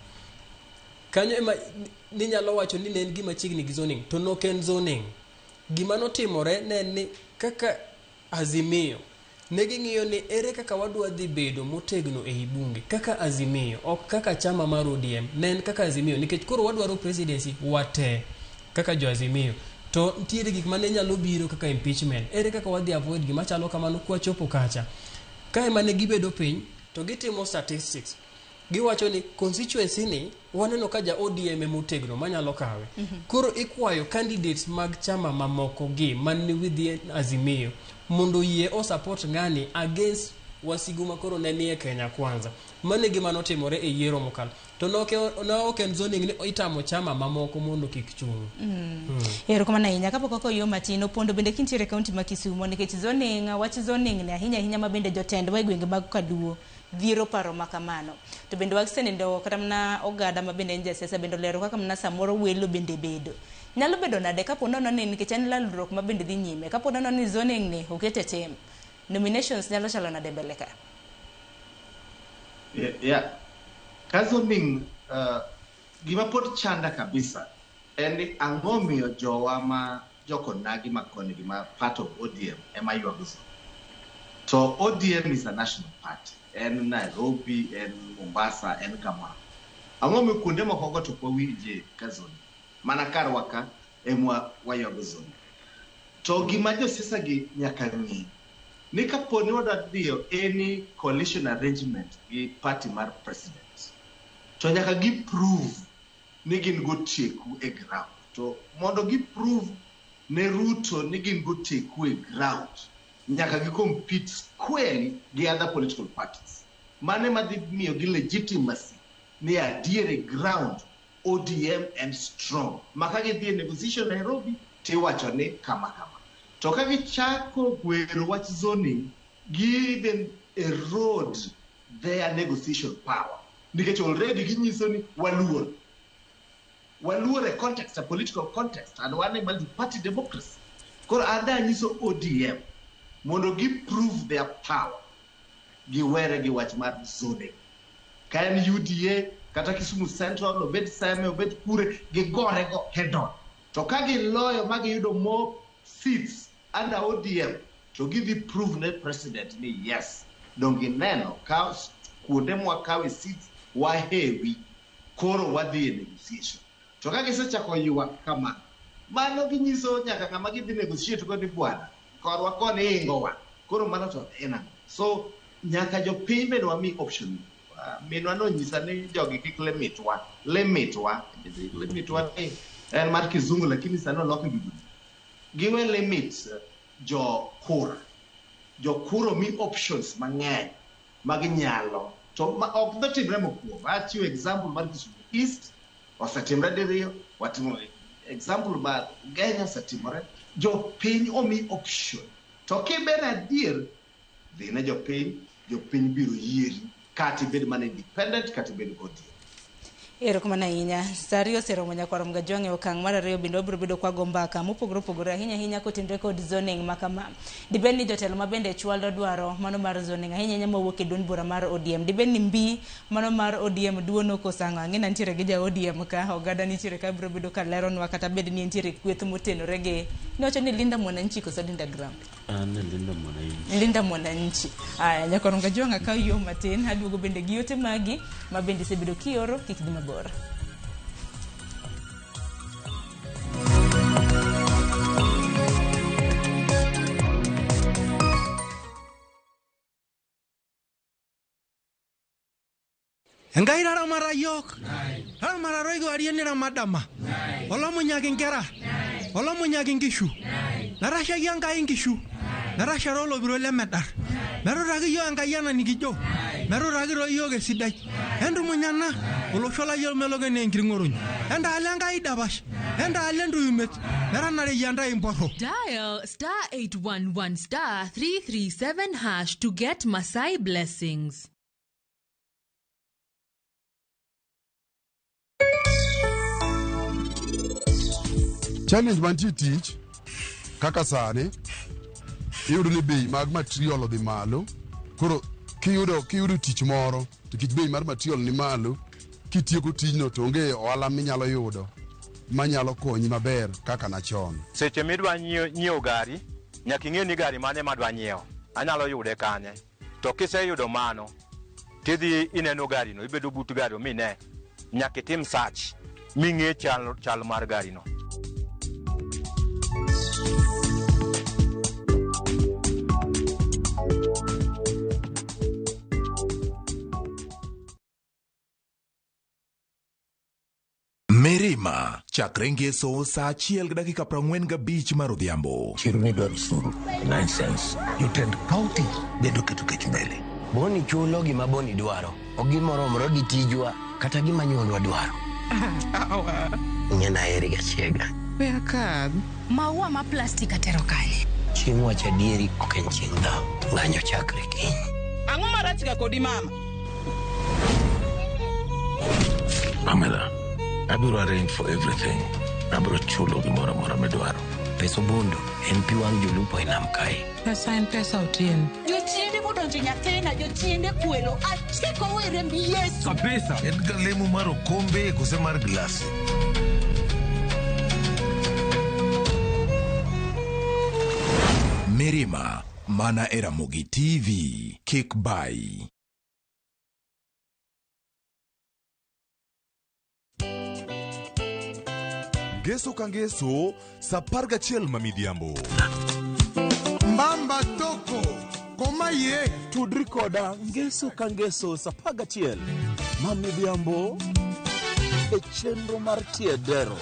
Kanyo ema ninyalo wacho ni ne en gima chiegni gi zoning to nok en zoning. Gima notimore ne en ni kaka Azimio ne ging'iyo ni ere kaka wadwa dhi bedo motegno ei bunge kaka Azimio ok kaka chama mar ODM ne en kaka Azimio nikech koro wadwaro presidency wate kaka jo Azimio to nitiere gik mane nyalo biro kaka impeachment ere kaka wadhi avoid gima chalo kamano kwachopo kacha kae mane gibedo piny to gitimo statistics giwacho ni constituency ni waneno ka ja ODM emotegno manyalo kawe. Koro ikwayo candidates mag chama mamoko gi man within Azimio mondo oyie o support ng'ani against wasigu ma koro ne nie Kenya Kwanza. Mano e gima notimore e yiero mokalo. To ne ok en zoning ni itamo chama mamoko mondo kik chung'. Erokamano ahinya. Kapok ok oyo matin, Opondo bende kintiere e kaunti ma Kisumo nikech zoning, wach zoning ni ahinya ahinya ma bende jotendwa e gwenge mag Kaluo dhiero paro ma kamano. To bende wasenendo kata mana ogada ma bende en jasiasa bende olero kaka mana samoro welo bende bedo. Nyalo bedo nade kapo nono ni nikech en lalruok ma bende dhi nyime, kapo nono ni zoning ni oket e tim, nominations nyalo chalo nade mbele ka? Yeah. Ka zoning, gima pod chanda kabisa en ni ang'o miyo jowa ma jokonagi ma koni gi ma part of ODM ema ywago zoning. To ODM is a national party. En Nairobi, en Mombasa, en kamoro. Ang'o miyo kuonde moko go to ok wawinje ka zoning. Mana karwa ka ema waywago zoning. To gima josiasa gi nyaka ng'e ni kapo ni wadwa dhiyo any coalition arrangement gi party mar president, to nyaka gi prove ni gin goteku e ground. To mondo gi prove ne Ruto ni gin goteku e ground, nyaka gi compete squarely gi other political parties. Mano ema dhi miyo gi legitimacy ni adier e ground ODM en strong. Ma ka gidhi e negotiation Nairobi, tiwacho ni kama kama. To ka gichako gwero wach zoning, gi even erode their negotiation power. Nikech already ginyiso ni waluor. Waluor e context, a political context, and wan e multi-party democracy. Koro an danyiso ODM mondo gi prove their power, giwere gi wach mar zoning. Ka en UDA, kata Kisumu Central, obed Seme, obed Kure, gigore go head on. To ka giloyo ma giyudo more seats under ODM, to gidhi prove ne president ni yes, dong gineno ka kuonde mwakawe seats wahewi, koro wadhi e negotiation. To ka gisechako ywak kama, mano ginyiso nyaka kama gidhi negotiate go ni bwana, korwa koni ingowa. Koro mano to en ang'o? So nyaka jopiny bende wami option. Minwa nonyisa ni jogi kik limitwa, limitwa, limitwa ni en mar kizungu lakini sani oloke gi dholuo. Giwe limit jo kura. Jo kura omi options mang'eny ma ginyalo. To ma ok dhotimre mokwongo. Achiwo example mar Kisumu East, osetimre diriyo, watimo example mar Ugenya osetimore. Jopiny omi option. To kibedo adier, dhi ne jopiny, jopiny biro yieri. Kata ibed mana independent, kata ibed ODM. Erokamano ahinya. Sa ariyo oseromo nyakwar Mgajwang' e okang' mar ariyo bende wabiro bedo kwa go mbaka mopogore opogore ahinya ahinya kotenore kod zoning ma kama. Dibed ni jotelo ma bende chwalo dwaro mano mar zoning ahinya ahinya mawuok e duond bura mar ODM. Dibed ni mbi mano mar ODM duono koso ang'o? Ang'e ni antiere gi ja ODM ka, oganda nitiere ka biro bedo ka leronwa kata bed ni entiere kweth motenore gi niwacho ni Linda Mwananchi koso Linda Ground? An e Linda Mwananchi. Linda Mwananchi. Aya, nyakwar Mgajwang' akaw yo matin, aduogo bende gi ote magi ma bende isebedo kioro kik dhi mabor. Enkai taramata yiok. Taramata toikiwarie niramat dama. Olomunyaki inkera. Olomunyaki nkishu. Natashaiki Enkai nkishu. Natashare olopiro lemedar. Metutaki iyiok Enkai ena nikijo. Metutaki toi iyiok esidai. Entumunyana olosho lai olmelok enaa enkiring'orony. Entaala Enkai dapash. Entaala entuyumet. Metanareyia ntae imporro. Dial star 811 star 337 hash to get Masai blessings. Challenge mantie e tich kaka sani iyudo ni bei mag material odhi malo koro kiyudo kiyudo tich moro to kech bei mar material ni malo kitieko tijno to onge ohala minyalo yudo manyalo konyi maber kaka nachon. Seche midwa nyiewo gari, nyaka ing'e ni gari mane madwa nyiewo, anyalo yude kanye. To kiseyudo mano, tidhi ineno garino, ibedo but garino mine. Nyaka itim search ming'e chal, chal mar garino. Mirima chakre ngeso saa achiel gi dakika 45 mar odhiambo. Chiro ni dwaro osuru. Nonsense. Jotend county bende oketo kech mbele. Boni chulo gima Boni dwaro. Ok gima gi tijwa kata gima nyuolwa dwaro. Ing'e aheri gachiega. We akadh. Maua ma plastik atero kanye? Chieng' wach adieri ok en chieng' dhaw. Ng'anyo chakre kiny. Ang'o marach ga kodi mama? Pamela, abiro arrange for everything. Abiro chulo gimoro amora midwaro. Pes obondo en pi wang' jolupo e nam kae. Pesa en pesa Otieno. Jochiende modonjo nyathina, jochiende kwelo. Achiko e remb Yesu. Kabisa. En ga lemo mar okombe kose mar glasi? Mirima mana e Ramogi TV. Kik bai. Ngeso ka ngeso sa 11 ma midhiambo. Mbamba toko koma ye. Tudri koda ngeso ka ngeso sa 11 ma midhiambo e chenro mar Tiedero.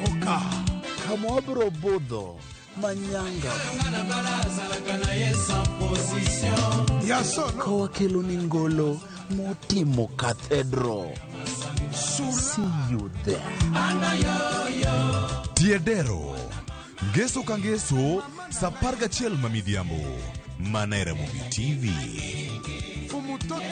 Oka. Kama wabiro budho manyanga Yasono. ka wakelo ni ngolo motimo cathedral. See you there. Tiedero. Ngeso ka ngeso sa 11 ma midhiambo. Mana e Ramogi TV. Fumutoto.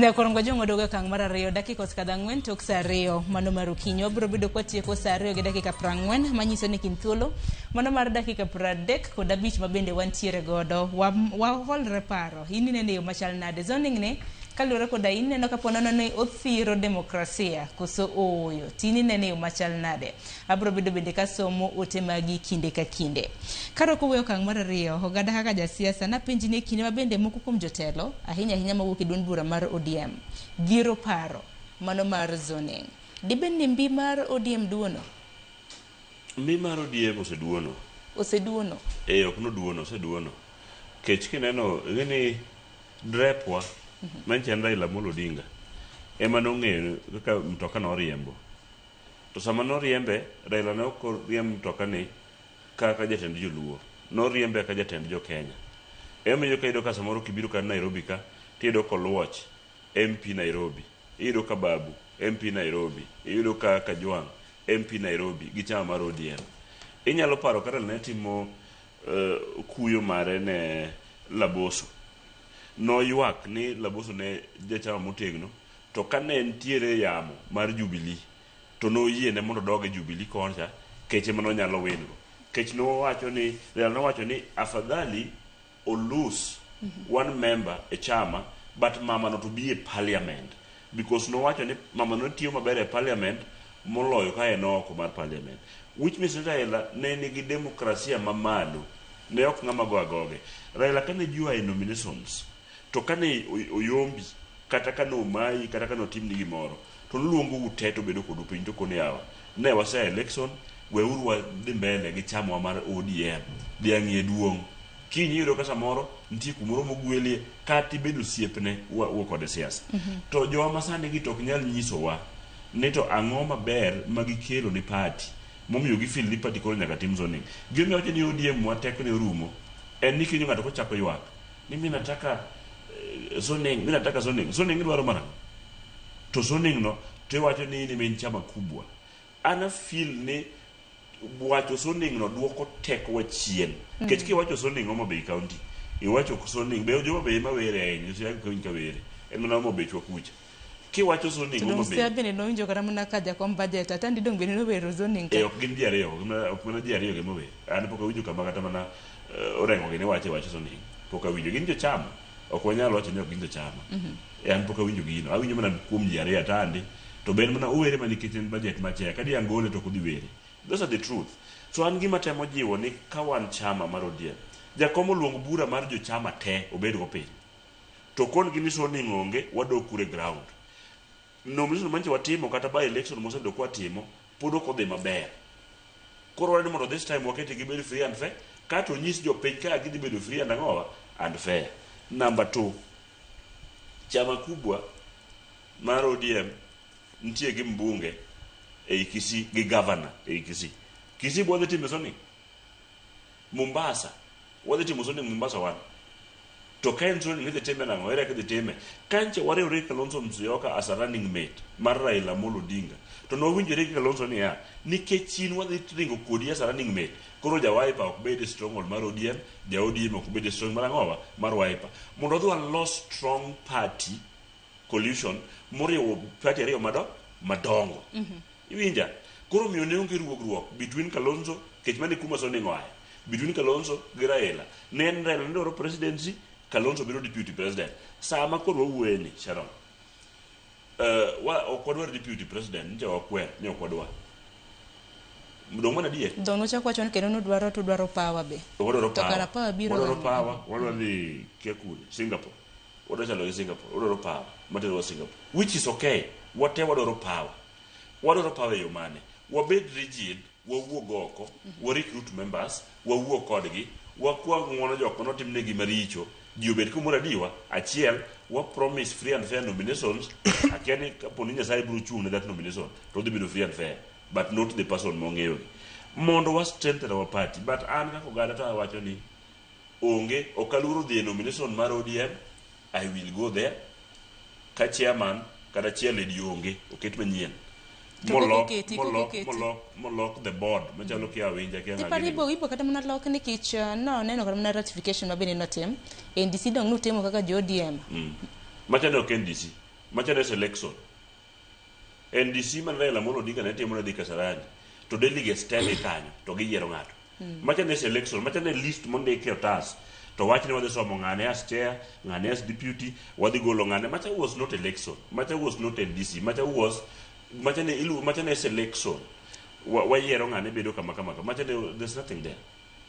Nyakorongo jong'o dogo e okang' mar ariyo dakika osekadho 4 tok saa 2 mano mar okinyi. Wabiro bedo kwatieko saa 2 gi dakika 40 manyiso ni kind thuolo mano mar dakika 35 mabende wantiere godo. Waholre paro. In ineno e yo machal nade? Zoning ni kaluwore koda in ineno kapo nono ni othiro demokrasia koso ooyo. To in ineno e yo machal nade? Abiro bedo bende kasomo ote magi kinde ka kinde. Karok owuoyo okang' mar ariyo, oganda kaka jasiasa napenji ni e kinde ma bende moko kuom jotelo, ahinya ahinya mawuok e duond bura mar ODM, dhiro paro mano mar zoning. Dibed ni mbi mar ODM duono? Mbi mar ODM oseduono. Oseduono? Eh, ok noduono, oseduono. Kech kineno, ing'e ni drepwa, manyicha en Raila Amolo Odinga, ema nong'eyo kaka mtoka noriembo. To sama noriembe, Raila ne ok oriemb mtoka ni kaka jatend joluo. Noriembe kaka jatend jo Kenya. Emomiyo ka iyudo ka samoro kibiro kata Nairobi ka, tiyudo ka Oluoch MP Nairobi, iyudo ka Babu MP Nairobi, iyudo ka Kajwang' MP Nairobi gi chama mar ODM. Inyalo paro kata ne timo kuyo mare ne Laboso. Noywak ni Laboso ne jachama motegno, to kane nitiere yamo mar Jubilee, to noyiene mondo odog e Jubilee kocha, kech ema nonyalo win go. Kech nowacho ni, Raila nowacho ni afadhali o lose one member e chama, but mama no to be e parliament. Because nowacho ni mama no tiyo maber e parliament moloyo ka en oko mar parliament. Which means ni Raila ne nigi demokrasia mamalo. Ne ok ng'ama go agoge. Raila kane ji oa e nominations, to kane oyombi, kata kane omayi, kata kane otimni gimoro, to noluongo u te to bedo kodu piny to koni yawa. Ne wasea election, Weuru wadhi mbele gi chamawa mar ODM. Dhiang' iye duong'. Kiny iyudo ka samoro nitie kumoro mogwelie kata ibed osiepne wuo kode siasa. To jowa masani gi to ok nyal nyisowa ni to ang'o maber ma gikelo ne party momiyo gifeel ni party koro nyaka tim zoning. Gimomiyo awacho ni ODM wa tekone orumo en ni kinyo ng'ato kochako ywak ni mi nataka zoning, mi nataka zoning. Zoning idwaro marang'o? To zoning no to iwacho ni in ema in chama kubwa. An a feel ni wacho zoning no duoko tekowa chien. Nikech kiwacho zoning Homa Bay County, iwacho zoning, be jo Homa Bay ema were ahinya, Siaya ok awinj ka were. En mana Homa Bay chwa kucha. Kiwacho zoning To Homa dong' Bay, Siaya bende nowinjo kata mana ka jakom budget Atandi dong' bende nowero zoning ka. E ok gin ji ariyo, ok mana ji ariyo ema wer. An pok awinjo kama kata mana Orengo gini wache wach zoning. Pok awinjo. Gin jochama. Ok wanyal wacho ni ok gin jochama. E an pok awinjo gino. Awinjo mana kuom ji ariyo Atandi. To be en mana owere mana nikech en budget machair. Ka diang' gole to ok odhi were. Those are the truth. So an gima temo jiwo ni ka wan chama mar ODM, jakom oluong bura mar jochama te obed go piny. To kon gi ni zoning onge, wadok kure ground. Nomination manche watimo kata by election mosebedo kwatimo pod ok odhi maber. Koro wadwaro ni mondo this time wakete gibed free and fair, kato onyis jopiny kaka gidhi bedo free and ang'owa and fair. Number 2, chama kubwa mar ODM nitie gi mbunge ei Kisii gi governor ei Kisii. Kisii bwadhi timo zoning. Mombasa wadhi timo zoning Mombasa wan. To ka en zoning idhi time nang'o? Ere kaka idhi time? Kancha wariwre gi Kalonzo Musyoka as a running mate mar Raila Amolo Odinga. To nowinjore gi Kalonzo niya, nikech in wadhi ringo kodi as a running mate, koro ja Wiper ok bed e stronghold mar ODM, ja ODM ok bed e stronghold mar ang'owa? Mar Wiper. Mondo wadhi walos strong party coalition moriwo party ariyo madongo. Iwinja? Koro miyo ne onge ruogruok between Kalonzo, kech mane kuma zoning oaye, between Kalonzo gi Raila. Ne en Raila ne dwaro presidency, Kalonzo bedo deputy president. Sama koro wawuoye ni, Sharon, ok wadwar deputy president, nyicha wakwer ni ok wadwar. Dong' mana adier? Dong' nochak wacho ni kendo nudwaro to udwaro power be. Wadwaro To power. kara power biro Wadwaro nang'o? power, wadwaro dhi kia kure, Singapore. Wadwaro chalo gi Singapore, wadwaro power, materowa Singapore. Which is okay, wate wadwaro power. Wadwaro power e yo mane? Wabed rigid, wawuog oko, wa recruit members, wawuo kodgi, wakwa ng'uono jok manotimnegi maricho, ji obed kumoro adiwa, achiel, wa promise free and fair nominations, akia ni kapo ni Nyasaye biro chung' ne that nomination, to odhi bedo free and fair, but not the person mong'eyogi. Mondo wa strengthen our party, but an kaka oganda to awacho ni onge, ok aluoro dhi e nomination mar ODM, I will go there, ka chairman kata chair lady onge, oket manyien. To kok Molok, oketi, kok molok, oketi. molok, molok the board, machalo kia awinja, kia ng'a Tiparo gini. ibo kata mana lok nikech no neno kata mana ratification ma bende notim. NDC dong' nutimo kaka jo ODM. Macha ne ok NDC, macha ne selection. NDC man Raila Amolo Odinga ne timo ne dhi Kasarani, to delegates te dhi kanyo, to giyiero ng'ato. Macha ne selection, macha ne list mondik e otas. To wach ni wadhi somo ng'ane as chair, ng'ane as deputy, wadhi golo ng'ane. Macha was not election, macha was not NDC, macha was macha ne ilu macha ne selection. Wayiero ng'ane bedo kama kama kama. Macha ne there's nothing there.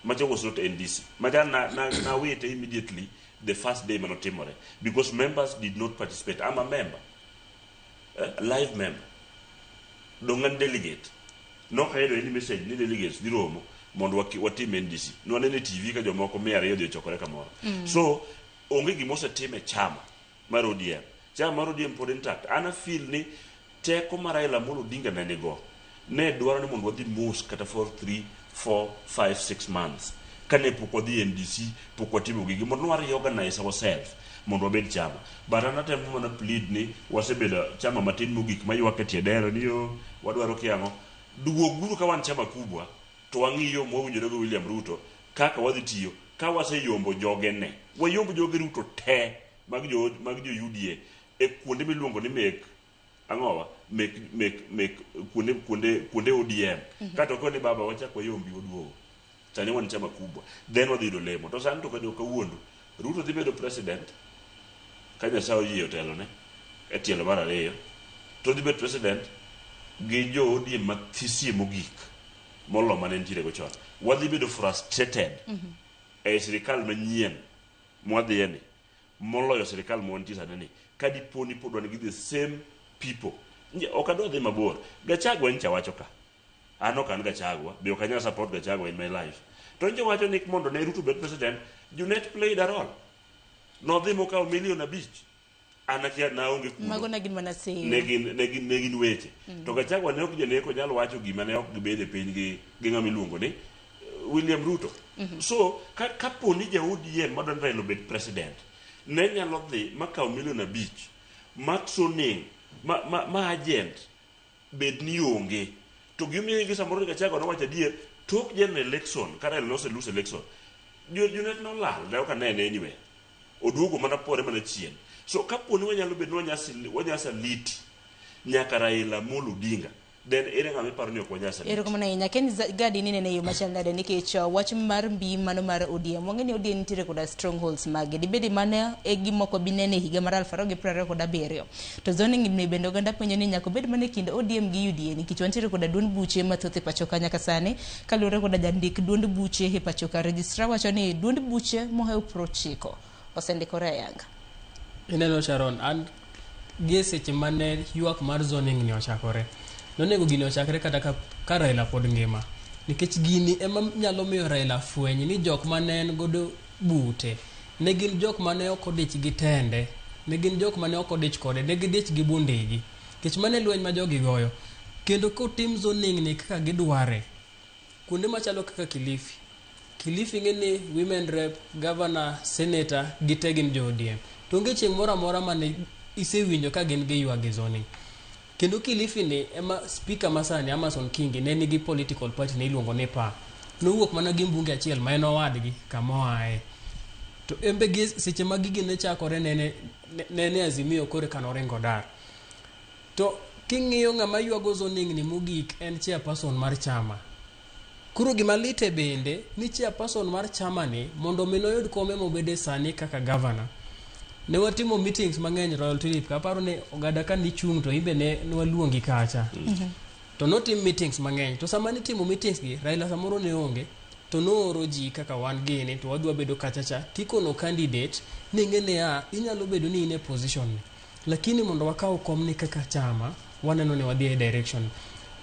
Macha was not NDC. Macha na wait immediately the first day manotimore because members did not participate. I'm a member, a live member. Dong an delegate. Nok ayudo any message ni delegates dhi romo mondo watim NDC. Nwaneno e TV ka jomoko 200 odhi ochokore kamoro. So onge gima osetim e chama mar ODM. Chama mar ODM pod intact. An a feel ni teko mar Raila Amolo Odinga ne nigo ne dwaro ni mondo wadhi mos kata for 3, 4, 5, 6 months kane pok wadhi NDC, pok watimo gigi mondo wa reorganize ourselves mondo wabed chama. But an atemo mana plead ni wasebedo chama matin mogik maywak e tie dero ni yo wadwaro kiang'o. Duoguru ka wan chama kubwa to wang'i yo mwawinjore go William Ruto kaka wadhi tiyo ka waseyombo jogene. Wayomb joge Ruto te mag jo UDA e kuonde miluongo ni mek ang'owa mek kuonde ODM. Kato koni baba wachak wayombi waduogo. Sani wan chama kubwa. Then wadhi yudo lemo. To sani to kawuondo Ruto dhi bedo president ka Nyasaye oyie otelone e tielo mar ariyo. To odhi bedo president gi jo ODM mathisie mogik molo mane nitiere go chon. Wadhi bedo frustrated e sirikal manyien mwadhiye ni moloyo sirikal mwantie sani ni ka dipo ni pod wan gi the same people. Ok adwa dhi mabor. Gachagua nyicha wacho ka. An ok an Gachagua, be ok anyal support Gachagua in my life. To nje wacho ni mondo ne Ruto bed president, Junet played a role. Nodhi mokawo milion 5. An akia naonge kuno. Mago ne gin mana seyo. Ne gin weche. To Gachagua ne ok janeko nyal wacho gima ne ok gibede piny gi ng'ama iluongo ni William Ruto. So kapo ni ja ODM madwa ni Raila obed president ne nyalo dhi makaw milion 5 ma training ma agent bed ni onge to gimiyo gi samoro ni Gachagua nowacho adier tok general election ka Raila nose lose election, Junet nolal, ne ok anene anywhere, oduogo mana pore mana chien. So kapo ni wanyalo bedo ni wanyasa liti nyaka Raila Amolo Odinga, then ere ng'ama iparo ni ok wanyasa liti? Erokamano ahinya. Ken Gadi, ni nene e yo machal nade nikech wach mar mbi mano mar ODM, wang'e ni ODM nitiere koda strongholds mage, dibedi mano e gima ok wabi neno e higa mar 2027? To zoning ni bende oganda penjo ni nyaka obed mana e kind ODM gi UDA, nikech wantiere koda duond buche mathoth e pacho ka nyaka sani. Kaluwore koda jandik duond buche e pacho ka, registrar wacho ni duond buche mohewo 90 osendikore ayanga. Ineno Sharon, an gie seche mane ywak mar zoning ni ochakore, nonego gini ochakre kata ka Raila pod ngima, nikech gini ema nyalo miyo Raila fweny ni jok mane en godo bute ne gin jok mane ok odich gi tende, ne gin jok mane ok odich kode, ne gidich gi bundegi, nikech mano e lweny ma jogi goyo. Kendo kotim zoning ni kaka gidware, kuonde machalo kaka Kilifi, Kilifi ing'e ni women rep, governor, senator gite gin jo ODM. To onge chieng' moro amora mane isewinjo ka gin giywak gi zoning. Kendo Kilifi ni ema speaker masani Amason Kingi ne nigi political party ne iluongo ni PA. Nowuok mana gi mbunge achiel ma en owadgi kama oaye. To embe gi seche ma gigi ne chakore nene Azimio koro eka noringo dar. To king'iyo ng'ama ywago zoning ni mogik en chairperson mar chama. Koro gima lite bende ni chairperson mar chama ni mondo mi noyud kome mobede sani kaka governor. Ne watimo meetings mang'eny Royal Tulip, kaparo ni oganda ka nichung' to imbe ne nwaluongi kacha. To notim meetings mang'eny. To sama nitimo meetings gi, Raila samoro ne onge. To nooro ji kaka wan gini to wadhi wabedo kacha cha tikono candidate ni ing'e niya inyalo bedo ni in e position ni. Lakini mondo wakaw kom ni kaka chama waneno ni wadhi e direction.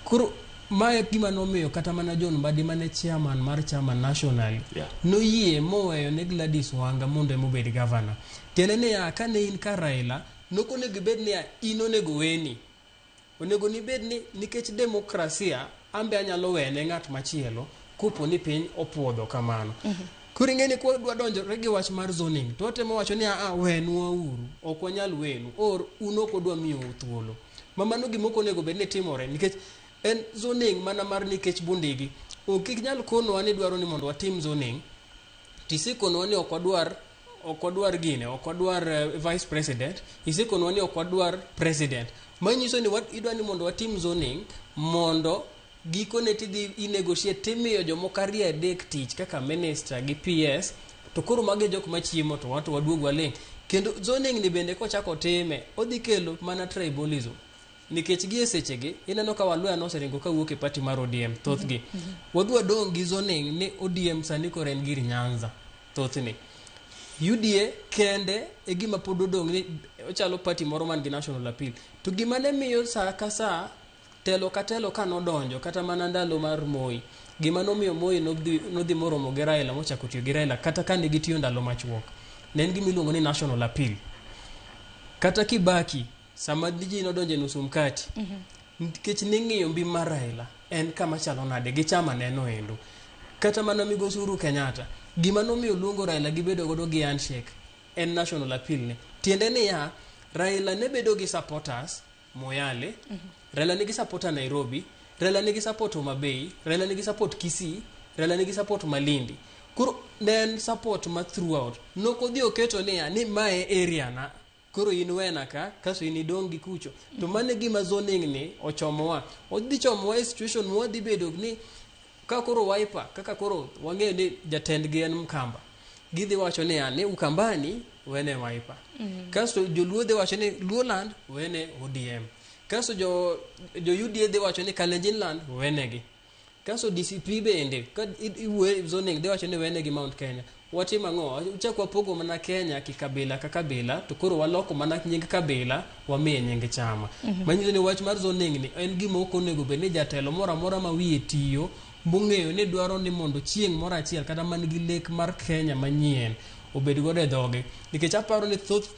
Koro mae gima nomiyo kata mana John Mbadi mane chairman mar chama national noyie moweyo ne Gladys Wanga mondo ema obed governor. Tiende niya kane in ka Raila nokonego ibed niya in onego weni. Onego nibed ni nikech demokrasia ambe anyalo wene ng'at machielo kopo ni piny opuodho kamano. Koro ing'e ni kwadwa donjore gi wach mar zoning to watemo wacho ni aa wenwa uru ok wanyal wenu or un ok wadwa miyou thuolo. Ma mano gima ok onego bed ni timore nikech en zoning mana mar nikech bundigi. Ok inyal konowa ni dwaro ni mondo watim zoning tisekonowa ni ok wadwar gine, ok wadwar vice president, isekonowa ni ok wadwar president, manyiso ni idwa ni mondo watim zoning mondo gikone tidhi i negotiate timiyo jomoko ariyo adek tich kaka minister gi PS, to koro mago e jok machiemo to wato waduog waling'. Kendo zoning ni bende kochako time odhi kelo mana tribalism, nikech gi e sechegi ineno ka Waluya noseringo kawuok e party mar ODM thothgi. Wadhi wadong' gi zoning ni ODM sani koro en gir Nyanza thothne. UDA kende e gima pod odong' ni ochalo party moro man gi national appeal. To gima ne miyo sa ka sa telo ka telo ka nodonjo kata mana ndalo mar Moi, gima nomiyo Moi nodhi moromo gi Raila mochako tiyo gi Raila kata ka ne gitiyo ndalo machuok, ne en gima iluongo ni national appeal. Kata Kibaki sama ji nodonjo e nusu mkati nikech ning'iyo mbi mar Raila en kama chalo nade gi chama neno endo. Kata mana migosi Uhuru Kenyatta, gima nomiyo luongo Raila gibedo godo gi handshake en national appeal ne. Tiende niya, Raila ne bedo gi supporters Moyale, Raila nigi supporter Nairobi, Raila nigi support Homa Bay, Raila nigi support Kisii, Raila nigi support Malindi. Koro ne en support ma throughout. Nokodhi oketo niya ni mae area na koro in wena ka kaso in idong' gi kucho. To mano e gima zoning ni ochomowa. Odhi chomowa e situation ma wadhi bedo ni ka koro Wiper kaka koro wang'eyo ni jatendgi en Mkamba. Gidhi wacho niya ni Ukambani wene Wiper. Kasto joluo dhi wacho ni Luoland wene ODM. Kasto jo UDA dhi wacho ni Kalenjin land wenegi. Kasto DCP bende ka iwuoyo e zoning dhi wacho ni wenegi Mount Kenya. Watimo ang'o? Chak wapogo mana Kenya kikabila ka kabila, to koro waloko mana nying kabila wamiye nying chama. Manyiso ni wach mar zoning ni en gima ok onego bed ni jatelo moro amora ma wiye tiyo mong'eyo ni dwaro ni mondo chieng' moro achiel kata man gi lek mar Kenya manyien obed godo e dhoge. Nikech aparo ni thoth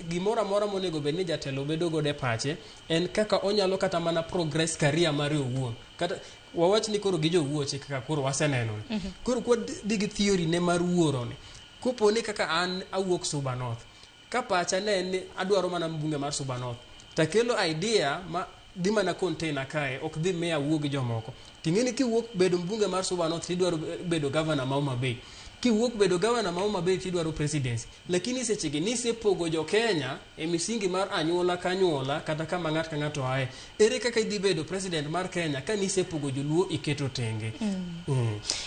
gimoro amora monego bed ni jatelo bedo godo e pache en kaka onyalo kata mana progress career mare owuon. Kata wawach ni koro gi jowuoche kaka koro waseneno ni. Koro kwa dhi gi theory ne mar wuoro ni, kopo ni kaka an awuok Suba North, ka pacha ne en ni adwaro mana mbunge mar Suba North, takelo idea ma dhi mana container kae, ok dhi miyo awuo gi jomoko. Ting'e ni kiwuok bedo mbunge mar Suba North tidwaro bedo governor ma Homa Bay. Kiwuok bedo governor ma Homa Bay tidwaro presidency. Lakini sechegi nisepogo jo Kenya e misingi mar anyuola ka anyuola kata kama ng'ato ka ng'ato ae. Ere kaka idhi bedo president mar Kenya ka nisepogo joluo iketo tenge?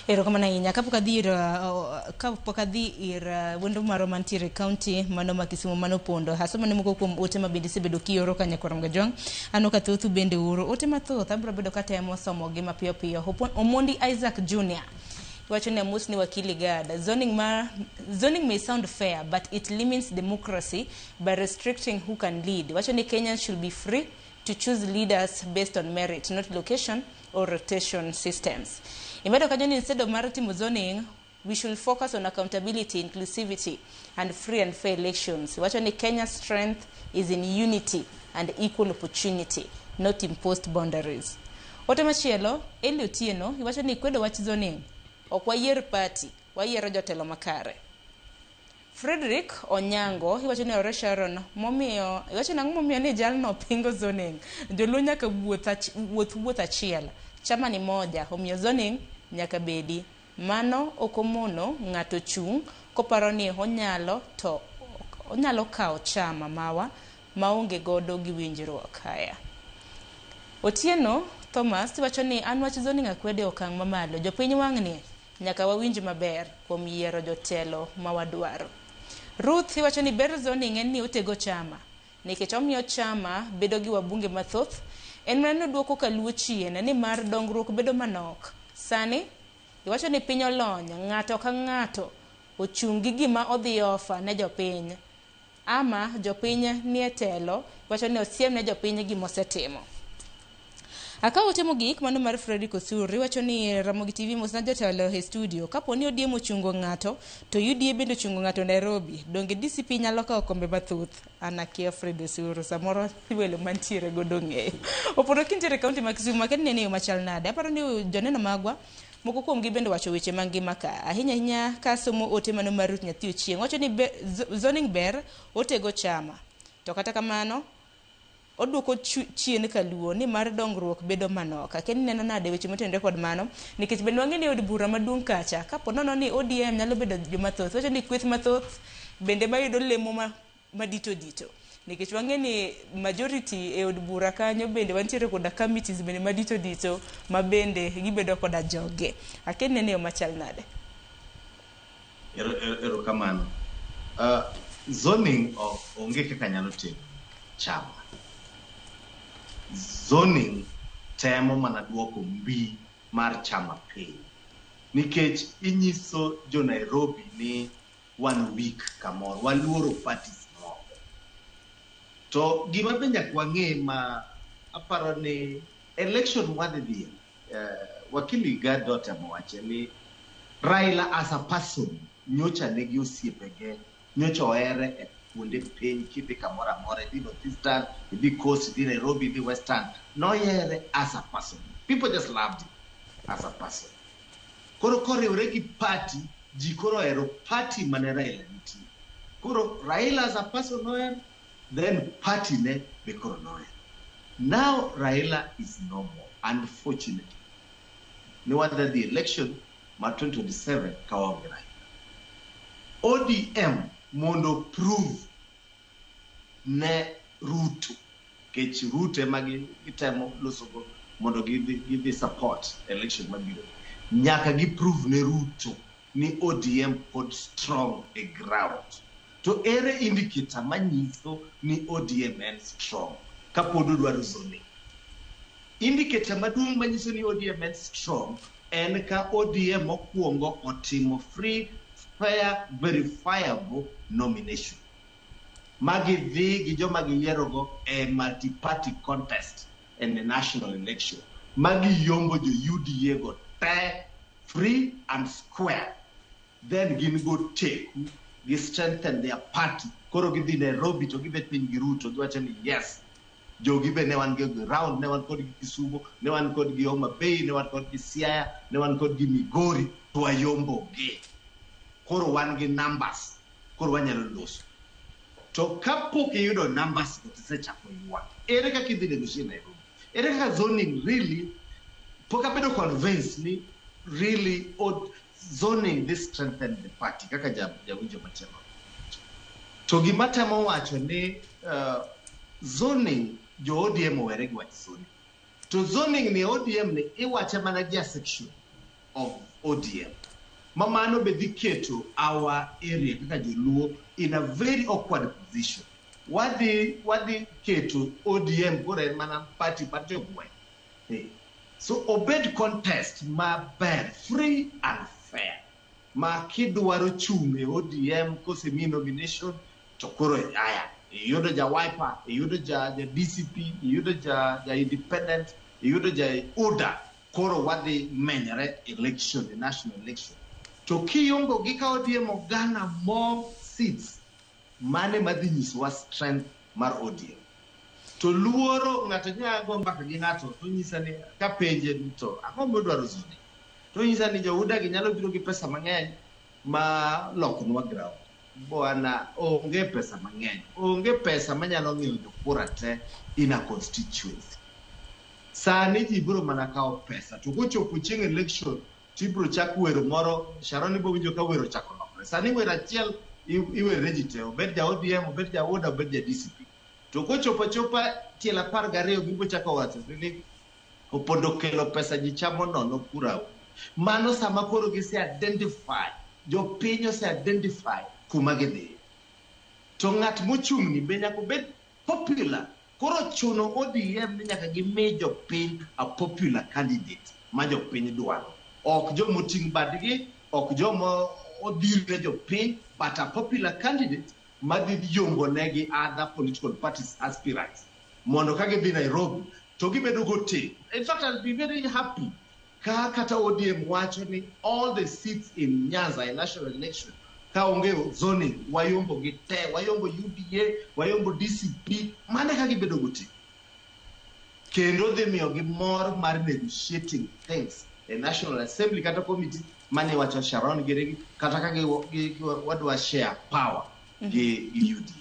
Erokamano ahinya. Kapok adhi ir wendo marwa mantiere e county mano ma Kisumu mano Pondo. Asomo ne moko kuom ote ma bende isebedo kioro ka nyakwar Mgajwang'. Aneno ka thothu bende uro ote mathoth. Abiro bedo katemo somogi mapiyo piyo. Omondi Isaac Jr. Wacho ni amos ni wakili Gad. Zoning may sound fair, but it limits democracy by restricting who can lead. Wacho ni Kenyans should be free to choose leaders based on merit, not location or rotation systems. Imedo kanyo ni instead of mar timo zoning, we should focus on accountability, inclusivity, and free and fair elections. Wacho ni Kenya's strength is in unity and equal opportunity, not imposed boundaries. Ote machielo, Eli Otieno, iwacho ni kwedo wach zoning. Ok wayier party, wayiero jotelo makare. Frederick Onyango iwacho ni ore Sharon momiyo iwacho nang'o momiyo ni jalno pingo zoning. Joluo nyaka wuoth wuoth achiel. Chama ni moja, omiyo zoning nyaka bedi. Mano ok omono ng'ato chung' koparo ni onyalo kawo chama mawa maonge godo gi winjruok. Haya. Otieno Thomas wacho ni an wach zoning akwede e okang' mamalo. Jopiny wang'ni nyaka wawinj maber kuom yiero jotelo ma wadwaro. Ruth iwacho ni ber zoning en ni otego chama nikech omiyo chama bedo gi wabunge mathoth. En mana ni oduoko kaluo chien ni mar dongruok bedo manok. Sani iwacho ni piny olony, ng'ato ka ng'ato ochung' gi gima odhi ofa ne jopiny. Ama jopiny nie telo, iwacho ni osiem ne jopiny gimosetimo. Akawo ote mogik mano mar Fredrick Osuri wacho ni Ramogi TV mosna jotelo e studio. Kapo ni ODM ochungo ng'ato to UDA bende ochungo ng'ato Nairobi, donge DCP nyalo kawo kombe mathoth? An akia Fred Osuru, samoro welo mantiere godo ng'eyo. Opondo kintiere e kaunti ma Kisumu, akia ni en e yo machal nade. Aparo ni joneno magwa moko kuomgi bende wacho weche mangima ka. Ahinya ahinya ka somo ote mano mar Ruth Nyathi Ochieng'. Wacho ni zoning ber, otego chama. To kata kamano, oduoko chien kaluo ni mar dongruok bedo manok. Akia ni neno nade weche motenore kod mano, nikech bende wang'e ni od bura maduong' kacha, kapo nono ni ODM nyalo bedo joma thoth, wacho ni kweth mathoth bende mayudo lemo madito dito. Nikech wang'e ni majority e od bura kanyo bende wantiere koda committees bende madito dito ma bende gibedo koda joge. Akia ni neno yo machal nade? Erokamano. Zoning onge kaka nyalo timo chama. Zoning temo mana duoko mbi mar chama piny. Nikech inyiso jo Nairobi ni wan weak kamoro, waluoro parties moko. To gima be nyaka wang'e ma aparo ni election wadhi dhiye, wakili Gad otemo wache ni Raila as a person nyocha nigi osiepege, nyocha ohere e kuonde piny kidhi kamoro amora, idhi North Eastern, idhi Coast, idhi Nairobi, idhi Western, noyiere as a person. People just loved him as a person. Koro koriwre gi party, ji koro ohero party mane Raila nitie. Koro Raila as a person nohero, then party ne be koro nohero. Now Raila is no more, unfortunately. Ni wadhi dhi election mar 2027 ka waonge Raila. ODM mondo prove ne Ruto, kech Ruto ema gitemo losogo mondo gidhi support election mabiro. Nyaka gi prove ne Ruto ni ODM pod strong e ground. To ere indicator manyiso ni ODM en strong kapod odwaro zoning? Indicator maduong' manyiso ni ODM en strong en ka ODM mokwongo otimo free fair, verifiable nomination. Magi dhi gi joma giyierogo e multi-party contest in the national election. Magi yombo jo UDA go te free and square. Then gin go teku, gi strengthen their party. Koro gidhi Nairobi to gibet piny gi Ruto, giwacho ni yes, jogi be ne wan gi ground, ne wan kodgi Kisumu, ne wan kodgi Homa Bay, ne wan kodgi Siaya, ne wan kodgi Migori, to wayombo gi. Koro wan gi numbers, koro wanyalo loso. To kapok iyudo numbers go tisechako ywak, ere kaka idhi negotiate Nairobi? Ere kaka zoning really, pok abedo convinced ni really zoning this strengthen the party kaka jawinjo machielo. To gima temo wacho ni zoning jo ODM owere gi wach zoning. To zoning ni ODM ni iwache mana gi a section of ODM. Ma mano be dhi keto our area kaka joluo in a very awkward position. Wadhi keto ODM koro en mana party mar jogweng'. Hey. So obed contest maber, free and fair. Ma kidwaro chung' e ODM kosemi nomination to koro aya iyudo ja Wiper, iyudo ja DCP, iyudo ja independent, iyudo ja UDA, koro wadhi menyore election, the national election. To kiyombo gi ka ODM ogana more seats, mane madhi nyisowa strength mar ODM. To luoro ng'ato nya go mbaka gi ng'ato to nyisa ni kapenje ni to ang'o modwaro zoning? To nyisa ni jo UDA gi nyalo biro gi pesa mang'eny ma loknwa ground. Bwana onge pesa mang'eny, onge pesa manyalo ng'iewo jokura te in a constituency. Sani ji biro mana kawo pesa to kochopo chieng' election tibiro chak wero moro Sharon ibiro winjo ka wer ochako lokore. Sani wer achiel iwero ne ji te, obed ja ODM, obed ja UDA, obed ja DCP. To kochopo achopa tielo 12 gibiro chako wacho ni Opondo kelo pesa ji chamo nono kura. Mano sama koro gise identify, jopiny ose identify kuma gidhiye. To ng'at mochung'ni be nyaka obed popular. Koro chuno ODM ni nyaka gimi jopiny a popular candidate ma jopiny dwaro. Ok jomoting' badgi, ok joma odhirne jopiny, but a popular candidate madhi yombo negi other political parties aspirants. Mondo ka gidhi Nairobi, to gibedo gote. In fact, I'll be very happy ka kata ODM wacho ni all the seats in Nyanza in national election ka onge zoning, wayombo gi te, wayombo UDA, wayombo DCP, mane ka gibedo gote. Kendo dhi miyogi mor mar negotiating things e National Assembly kata committee mane wacho Sharon girigi kata ka gi wadwa share power gi UDA.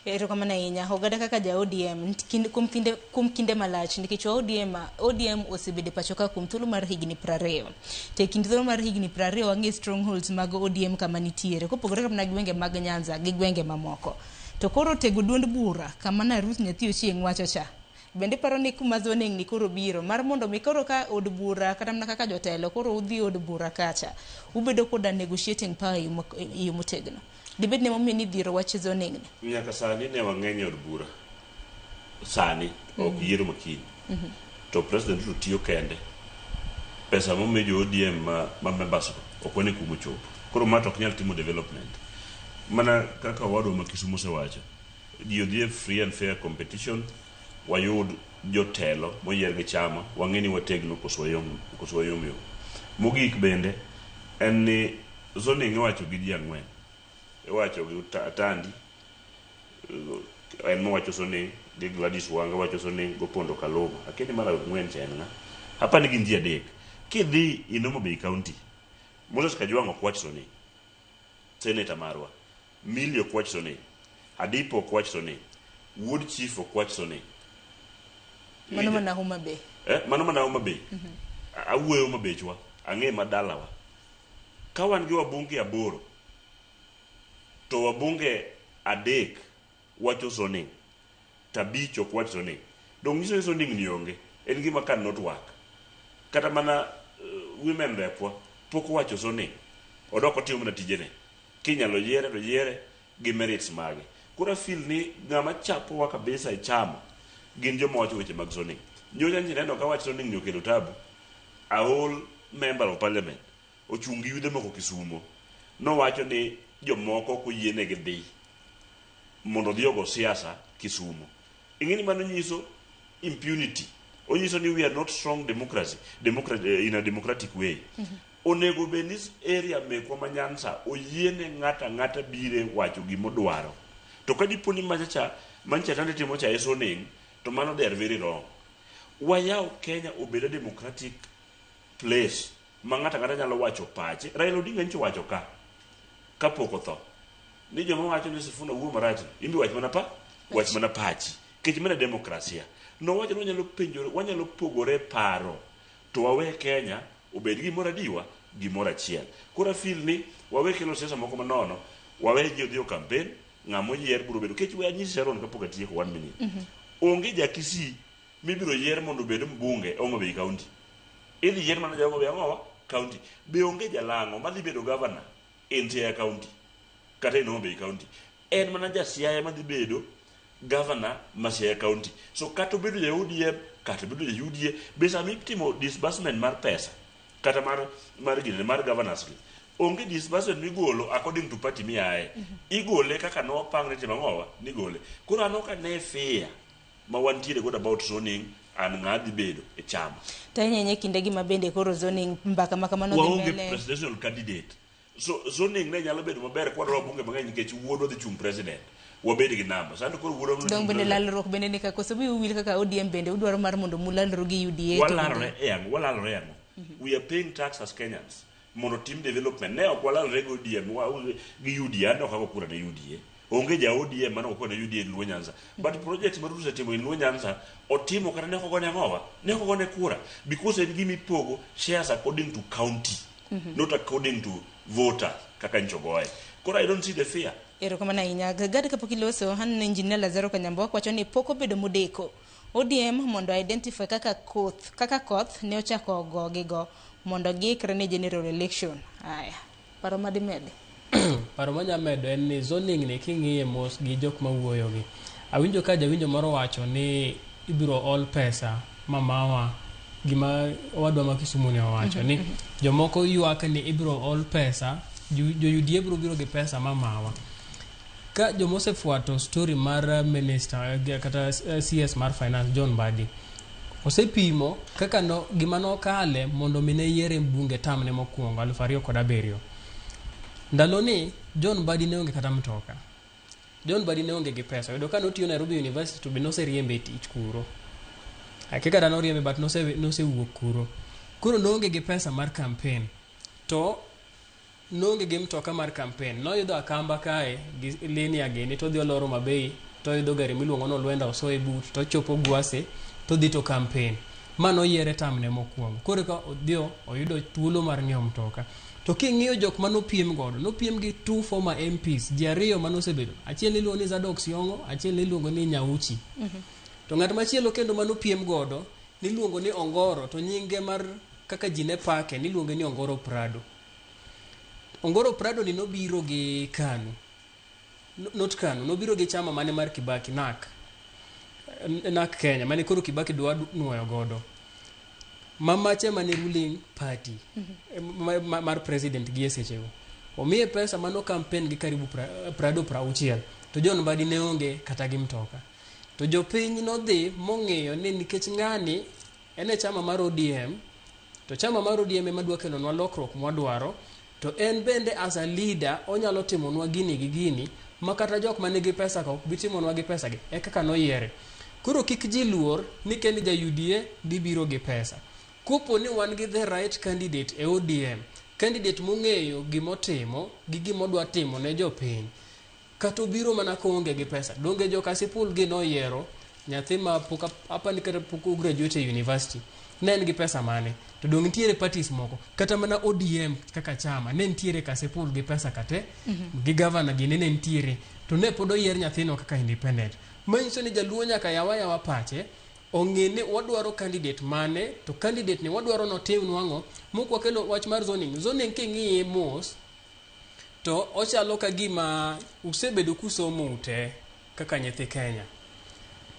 Erokamano ahinya. Oganda kaka ja ODM kuom kinde malach nikech ODM osebedo e pacho ka kuom thuolo mar higni 20. To e kind thuolo mar higni 20 wang'e strongholds mag ODM kama nitiere kopogore kamna gi gwenge mag Nyanza gi gwenge mamoko. To koro tego duond bura kama na Ruth Nyathi Ochieng' wacho cha. Bende paro ni kuma zoning ni koro biro mar mondo mi koro ka od bura kata mana kaka jotelo koro udhi od bura kacha ubedo koda negotiating power e yo motegno. Dibed ni emomiyo nidhiro wach zoning ni. Nyaka sani ne wang'eny e od bura. Sani ok yiero makiny. To President Ruto tiyo kende. Pesa momi jo ODM ma members go ok wane kuma ochopo. Koro ma to ok nyal timo development. Mana kaka owadwa ma Kisumu osewacho, ji odhi e free and fair competition, wayud jotelo moyier gi chama, wang'e ni wategno koso wayom koso wayom yom. Mogik bende en ni zoning iwacho gi ji ang'wen. Iwacho gi Atandi, en mowacho zoning, gi Gladys Wanga wacho zoning, go Opondo Kaluma. Akia ni mar ang'wen cha en ng'a. Apa ni gin ji adek. Kidhi in Homa Bay County, Moses Kajwang' ok wach zoning. Senator marwa. Millie ok wach zoning. Adipo ok wach zoning. Wuod Chief ok wach zoning. Mano mana Homa Bay. Eh, mano mana Homa Bay. Awuoyo Homa Bay chwa. Ang'e madalawa. Ka wan gi wabunge aboro, to wabunge adek wacho zoning, to abich ok wach zoning. Dong nyiso ni zoning ni onge. En gima cannot work. Kata mana women rep wa pok owacho zoning. Odok otimo mana tijene. Kinyalo yiere to yiere gi merits mage. Koro I feel ni ng'ama chapowa kabisa e chama gin joma wacho weche mag zoning. Nyocha nchi neno ka wach zoning ni okelo tabu. A whole member of parliament ochung' gi yudhe moko Kisumo. Nowacho ni jomoko ok oyienegi dhi mondo odhi ogo siasa Kisumo. Ing'e ni mano nyiso impunity. Onyiso ni we are not strong democracy, in a democratic way. Onego bed ni area mekwa ma Nyanza oyiene ng'ato ang'ata bire wacho gimodwaro. To ka dipo ni macha cha mancha tande timo cha e zoning, to mano they are very wrong. Wayaw Kenya obed a democratic place ma ng'ato ang'ata nyalo wacho pache. Raila Odinga nyicho wacho ka kapok otho ni joma wacho ni Sifuna wuo marach imbi wach mana pa wach mana pachi kech mana demokrasia. Nowacho ni wanyalo penjore, wanyalo pogore paro to wawe Kenya obed gimoro adiwa gimoro achiel. Koro afeel ni wawe kelo siasa moko manono, wawe ji odhi o campaign, ng'ama oyier biro bedo. Kech we anyisi Sharon kapok atieko one minute. Onge ja Kisii mibiro yier mondo obed mbunge e Homa Bay County. Idhi yier mana ja Homa Bay ang'owa County. Be onge jalang'o madhi bedo governor in Siaya County kata in Homa Bay County. En mana ja Siaya madhi bedo governor ma Siaya County. So kata obedo ja ODM, kata obedo ja UDA, be sama itimo disbursement mar pesa kata mar gine mar governors gi, onge disbursement migolo according to party miaye. Igole kaka nopang ni timo ang'owa nigole. Koro an ok ane fear ma wantiere godo about zoning an ng'a dhi bedo e chama. To ahinya ahinya e kindegi ma bende koro zoning mbaka ma kamano dhi Waonge mbele. presidential candidate. So zoning ne nyalo bedo maber kwa dwaro wabunge mang'eny nikech wuodwa dhi chung' president. Wabed gi namba. Sani koro wuodwa dhi Dong chung' bende president. lalruok bende ni ka koso wiu wil kaka ODM bende udwaro mar mondo mulalru gi UDA to Walalore e ang'o? Walalore e ang'o? We are paying tax as Kenyans mondo tim development. Ne ok walalore gi ODM gi UDA, an ok ago kura ne UDA. Onge ja ODM mane ogo kura ne UDA in Luo Nyanza. But projects ma Ruto osetimo in Luo Nyanza otimo kata ne ok ogone ang'owa? Ne ok ogone kura because en gima ipogo shares according to county. Not according to voters kaka nyocha ogoye. Koro I don't see the fear. Erokamano ahinya. Gad kapok iloso, aneno Engineer Lazaro Kanyambo wacho ni pok obedo modeko. ODM mondo identify kaka koth ne ochako gogigo mondo giikre ne general election. Aya, paro madimedi? Paro manya medo en ni zoning ni king'iye mos gi jok mawuoyo gi. Awinjo ka jawinjo moro wacho ni ibiro ol pesa mamawa gima owadwa ma Kisumu ne owacho ni jomoko ywak ni ibiro ol pesa jo UDA biro biro gi pesa mamawa. Ka joma osefuato story mar minister kata CS mar finance John Mbadi osepimo kaka no, gima nokale mondo mi ne yiere bunge tam ne mokwongo 2007. Ndalo ni John Mbadi ne onge kata mtoka. John Mbadi ne onge gi pesa. Oyudo ka notiyo Nairobi University to be noseriembe e tich kuro. Akia kata noriembe but nosewuok kuro. Koro noonge gi pesa mar campaign. To noonge gi mtoka mar campaign. Noidho Akamba kae gi linear gini to odhi oloro Mabei to oidho gari miluongo ni Olwenda osoye but to ochopo Gwase to odhi to campaign. Ma noyiere tam ne mokwongo. Koro ka odhi oyudo thuolo mar ng'iewo mtoka. To king'iyo jok manopiem godo, nopiem gi two former MPs, ji ariyo manosebedo. Achiel niluongo ni Zadok Siongo, achiel niluongo ni Nyauchi. To ng'at machielo kendo manopiem godo niluongo ni Ongoro to nyinge mar kaka ji ne pake niluonge ni Ongoro Prado. Ongoro Prado ni nobiro gi KANU. Not KANU, nobiro gi chama mane mar Kibaki, NARC. NARC Kenya, mane koro Kibaki dwa nuoyo godo. Mamache mane ruling party mar president gi e sechego. Omiye pesa mano campaign gi karibu Prado 60 to John Mbadi ne onge kata gi mtoka. To jopiny nodhi mong'iyo ni nikech ng'ani en e chama mar ODM to chama mar ODM ema dwa kelonwa lokruok mwadwaro to en bende as a leader onyalo timonwa gini gi gini ma kata jok manigi pesa ka ok bi timonwa gi pesa gi e kaka noyiere. Koro kik ji luor ni ka en ja UDA dhi biro gi pesa. Kopo ni wan gi the right candidate e ODM, candidate mong'eyo gimotimo gi gimodwa timo ne jopiny, kata obiro mana koonge gi pesa. Donge jo Kasipul gi noyiero nyathi ma pok apani kata pok ograduate e university. Ne en gi pesa mane? To dong nitiere parties moko kata mana ODM kaka chama ne nitiere Kasipul gi pesa kate gi governor gini ne nitiere to ne pod oyier nyathino kaka independent. Manyiso ni jaluo nyaka yawa yawa pache ong'e ni wadwaro candidate mane to candidate ni wadwaro notimnwa ang'o mok wakelo wach mar zoning. Zoning king'iye mos to ochalo ka gima usebedo kusomo ute kaka nyithi Kenya.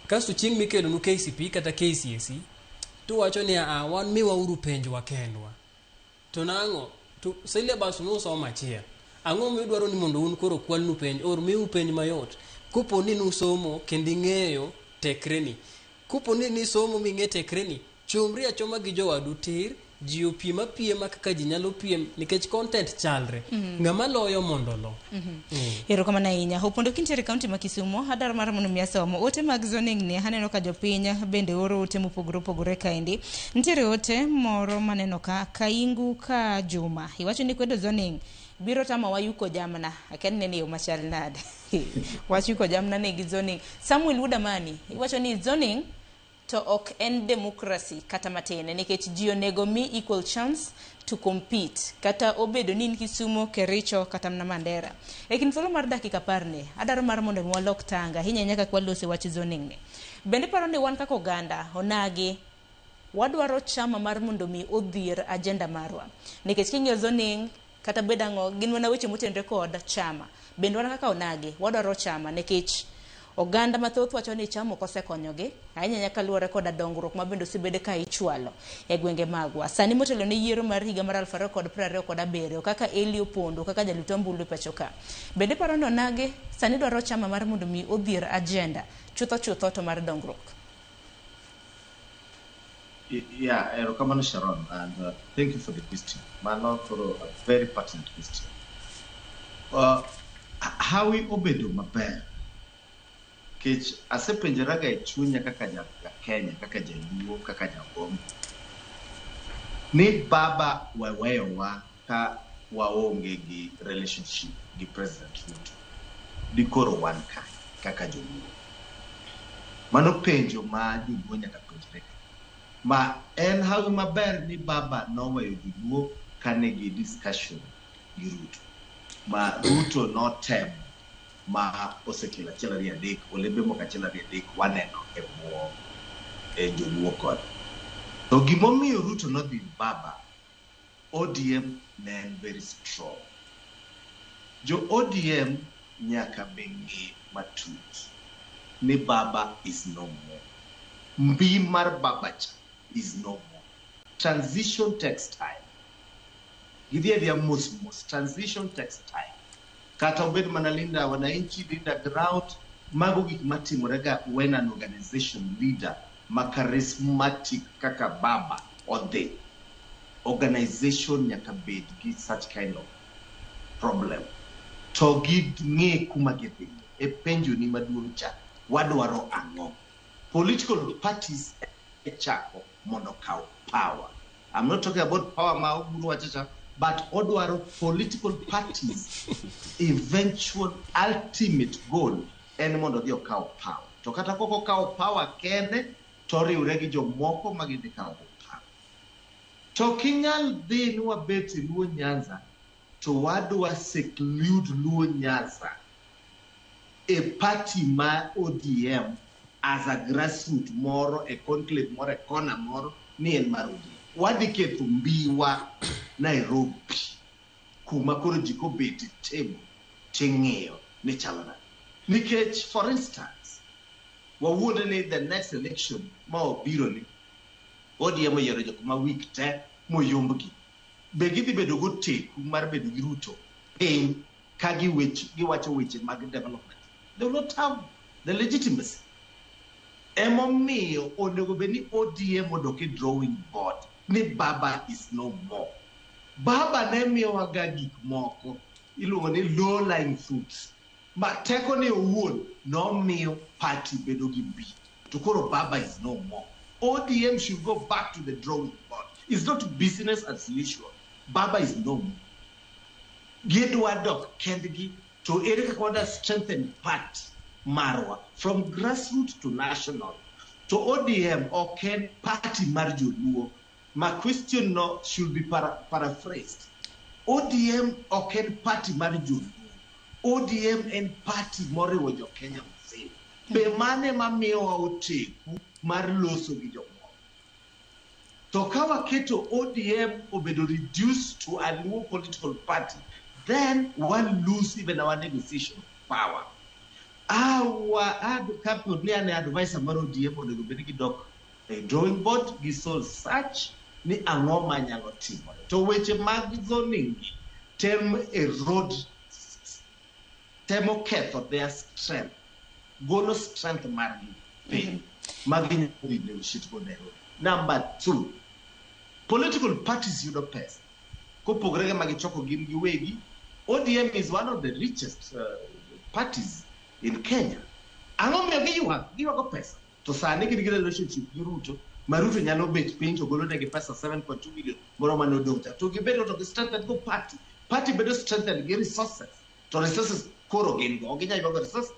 Kasto chieng' mikelonu KCPE kata KCSE tuwacho ni a wan miwauru penjwa kendwa. To nang'o? To syllabus nusomo achiel. Ang'o midwaro ni mondo un koro kwalnu penj or miu penj mayot? Kopo ni nusomo kendo ing'eyo tekreni. Kopo ni nisomo ming'e tekreni, chomri achoma gi jowadu tir, ji opiem apiema kaka ji nyalo piem nikech content chalre. Ng'ama loyo mondo olo. Erokamano ahinya. Opondo kintiere e kaunti ma Kisumo, adwaro mar mondo mi asom ote mag zoning ni. Aneno ka jopiny bende oro ote mopogore opogore kaendi. Nitiere ote moro maneno ka Kaingu ka Juma. Iwacho ni kwedo zoning biro tamowa yuko jamna. Akia ni nene yo machal nade. Wach yuko jamna ni gi zoning. Samuel Wudamani, iwacho ni zoning to ok en democracy kata matin nikech ji onego mi equal chance to compete kata obedo ni in Kisumo, Kericho kata mana Mandera. E kind thuolo mar dakika 10 ni, adwaro mar mondo mi walok tanga ahinya ahinya kaka walose wach zoning ni. Bende iparo ni wan kaka oganda onagi wadwaro chama mar mondo mi odhier agenda marwa. Nikech king'iyo zoning kata bed ang'o gin mana weche motenore kod chama. Bende wan kaka onagi wadwaro chama nikech oganda mathoth wacho ni chama ok osekonyogi ahinya ahinya kaluwore koda dongruok ma bende osebed ka ichwalo e gwenge magwa. Sani motelo ne yiero mar higa mar 2027 kaka Eli Opondo kaka jalut ombulu e pacho ka. Bende iparo ni onagi sani dwaro chama mar mondo mi odhier agenda chutho chutho to mar dongruok? Yeah, erokamano Sharon, and thank you for the question. Mano koro a very pertinent question. Hawi obedo maber kech asepenjoraga e chunya kaka ja Kenya, kaka jaluo, kaka jagombo ni baba weweyowa ka waonge gi relationship gi President Ruto, dikoro wan kanye kaka joluo? Mano penjo ma joluo nyaka penjre. Ma en hawi maber ni baba noweyo joluo kane gi discussion gi Ruto. Ma Ruto notemo ma osekelo achiel ariyo adek, olembe moko achiel ariyo adek waneno e bwo e joluo koni. To gimomiyo Ruto nodhi ir baba, ODM ne en very strong. Jo ODM nyaka be ng'e matut ni baba is no more. Mbi mar baba cha is no more. Transition takes time. Gidhi adhiya mos mos. Transition takes time. Kata obed mana Linda Wananchi, Linda Ground, mago gik matimore ga when an organization leader ma charismatic kaka baba odhi. Organization nyaka bed gi such kind of problem. To ging'e kuma gidhiye. E penjo ni maduong' cha, wadwaro ang'o? Political parties e chako mondo okaw power. I'm not talking about power ma Oburu wacho cha, but odwaro political parties eventual ultimate goal en mondo odhi okaw power. To kata kok okaw power kende, to oriwre gi jomoko ma gidhi kawo power. To kinyal dhi ni wabet e Luo Nyanza, to wadwa seclude Luo Nyanza e party ma ODM as a grassroot moro e conclave moro e corner moro ni en mar ODM. Wadhi ketho mbiwa Nairobi kuma koro ji kobet e table ting'iyo ni chalo nade. Nikech for instance, wawuonde ni the next election ma obiro ni ODM oyiero jok ma weak te moyombgi. Be gidhi bedo goteku mar bedo gi Ruto piny ka giwacho weche mag development? They will not have the legitimacy. Emomiyo onego bed ni ODM odok e drawing board ni baba is no more. Baba ne miyowaga gik moko iluongo ni low lying fruits. Ma teko ne owuon nomiyo party bedo gi mbi. To koro baba is no more. ODM should go back to the drawing board. It's not business as usual. Baba is no more. Gidwa dok kendgi to ere kaka wadwa strengthen party marwa from grassroots to national. To ODM ok en party mar joluo. Ma question no should be paraphrased. ODM ok en party mar joluo. ODM en party moriwo jo Kenya mzima. Be mane mamiyowa oteku mar loso gi jomoko. To ka waketo ODM obedo reduced to a Luo political party, then one lose even our negotiation power. Our kapo ni an advisor mar ODM onego bed ni gidok e drawing board gi soul search ni ang'o manyalo timore. To weche mag zoning gi tem erode temo ketho their strength, golo strength margi piny ma ginyalo dhi negotiate go Nairobi. Number 2, political parties yudo pesa kopogore gi ma gichoko gin giwegi. ODM is one of the richest parties in Kenya. Ang'o miyo giywak? Giywago pesa. To sani gin gi relationship gi Ruto, ma Ruto nyalo bet piny to golo negi pesa 7.2 billion moro mane odong' cha. To gibedo to gi strengthen go party. Party bedo strengthen gi resources. To resources koro gin go. Ok ginyal ywago resources.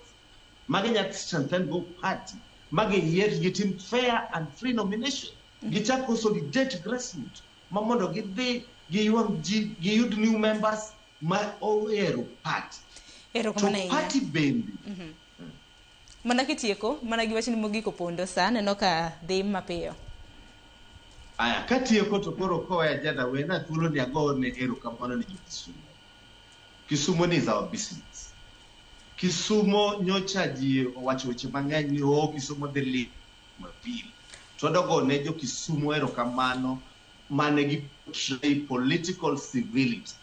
Ma ginyalo strengthen go party. Ma giyier gitim fair and free nomination. Gichak consolidate grassroots. Ma mondo gidhi giywang ji, giyud new members ma ohero party. To Erokamano ahinya. party bende Mana kitieko, mana gi wachni mogik opondo sa, aneno ka dhi mapiyo. Aya, katieko to koro kowe agenda wena thuolo ni ago ne erokamano ne jo Kisumo. Kisumo ni is our business. Kisumo nyocha ji owacho weche mang'eny ni oh, Kisumo dhi limo Jumapil. To wadogo ne jo Kisumo erokamano mane gi portray political civility.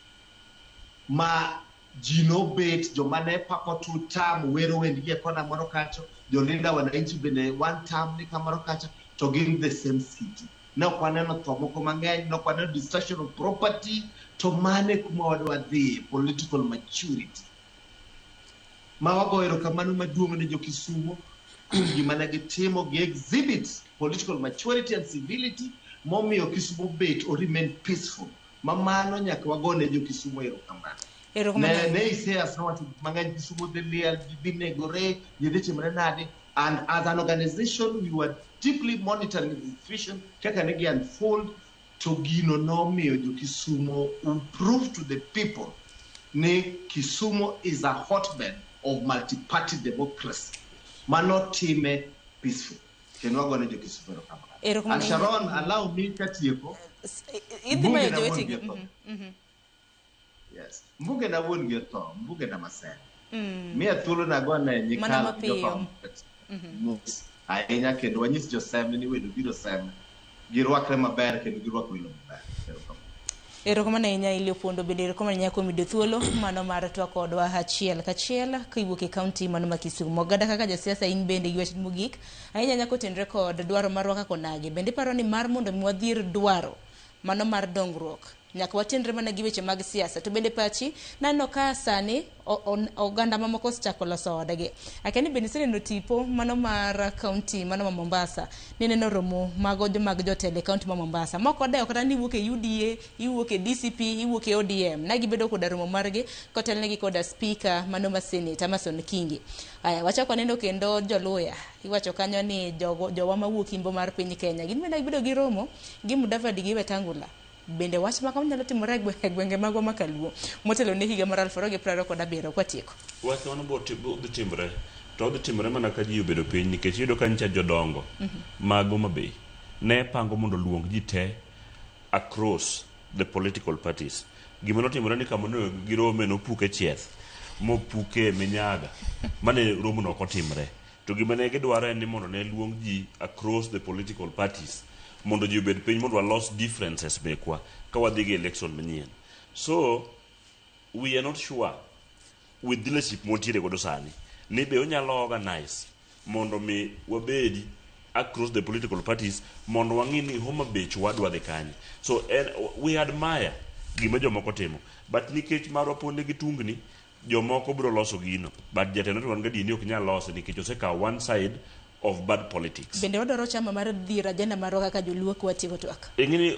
Ma ji nobet, joma ne pako two term wero wendgi e kona moro kacho, jolinda wananchi bende one term ni kamoro kacha, to gin the same city. Ne ok waneno tho moko mang'eny, ne ok waneno destruction of property, to mane kuma wadwa dhiye, political maturity. Ma wago erokamano maduong' ne jo Kisumo kuom gima ne gitimo, gi exhibit political maturity and civility momiyo Kisumo bet o remain peaceful. Ma mano nyaka wagone jo Kisumo erokamano. Erokamano Ne, ahinya. ne Isaias nowacho gik mang'eny, Kisumo dhi liel, ji dhi negore, ji dhi timore nade. And as an organization, we were deeply monitoring the situation, kaka ne gi unfold, to gino nomiyo jo Kisumo who prove to the people ni Kisumo is a hotbed of multi-party democracy. Mano time peaceful. Kendo wagone jo Kisumo erokamano. Erokamano And ahinya. Sharon, allow me katieko. Idhi mayo Mbunge na jowetegi. wuon gi otho. Yes. Mbuge na wuon gi otho, mbuge na Maseno. Miya thuolo nagone Mana nyikal mapiyo. joka mos ahinya kendo wanyis joseme ni welo biro seme. Girwakre maber kendo girwak welo maber. Erokamano. Erokamano ahinya Eli Opondo, bende erokamano ahinya kuom yudo thuolo mano mar twak kodwa achiel kachiel kiwuok e kaunti mano ma Kisumu. Oganda kaka jasiasa in bende gi wach mogik ahinya ahinya kotenore kod dwaro marwa kaka onagi. Bende iparo ni mar mondo mi wadhir dwaro mano mar dongruok nyaka watenre mana gi weche mag siasa. To bende pachi naneno ka sani oganda mamoko osechako loso odgi. Akia ni bende iseneno tipo mano mar kaunti mano ma Mombasa. Nineno romo mago mag jotelo e kaunti ma Mombasa. Moko odewo kata ni iwuok e UDA, iwuok e DCP, iwuok e ODM. Ne gibedo koda romo margi kotelnegi koda speaker mano ma Senate Amason Kingi. Aya, wachako waneno kendo joluya. Iwacho kanyo ni jowa mawuok imbo mar piny Kenya. Gin bende gibedo gi romo gi Mudavadi gi Wetangula. Bende wach ma kama nyalo timore e gwenge magwa ma Kaluo motelo ne higa mar 2027 kwatieko. Wach mano bo dhi timore to odhi timore mana ka ji obedo piny nikech iyudo ka nyicha jodongo mag Homa Bay ne pango mondo oluong ji te across the political parties. Gima notimore ni kama ne girome nopuke chieth mopuke minyaga mane romo no ok otimre. To gima ne gidwaro en ni mondo ne luong ji across the political parties mondo ji obed piny mondo walos differences mekwa ka wadhi gi election manyien. So we are not sure with leadership mwantiere godo sani ni be onyalo organize mondo mi wabedi across the political parties mondo wang'i ni Homa Bay wadwa dhi kanye. So en, we admire gima jomoko timo but nikech marwa pod nigi tungni jomoko biro loso gino but jatelo to wan gadier ni ok nyal lose nikech osekawo one side of bad politics. Bende wadwaro chama mar dhir agenda marwa kaka joluo kwatieko twak. Ing'eni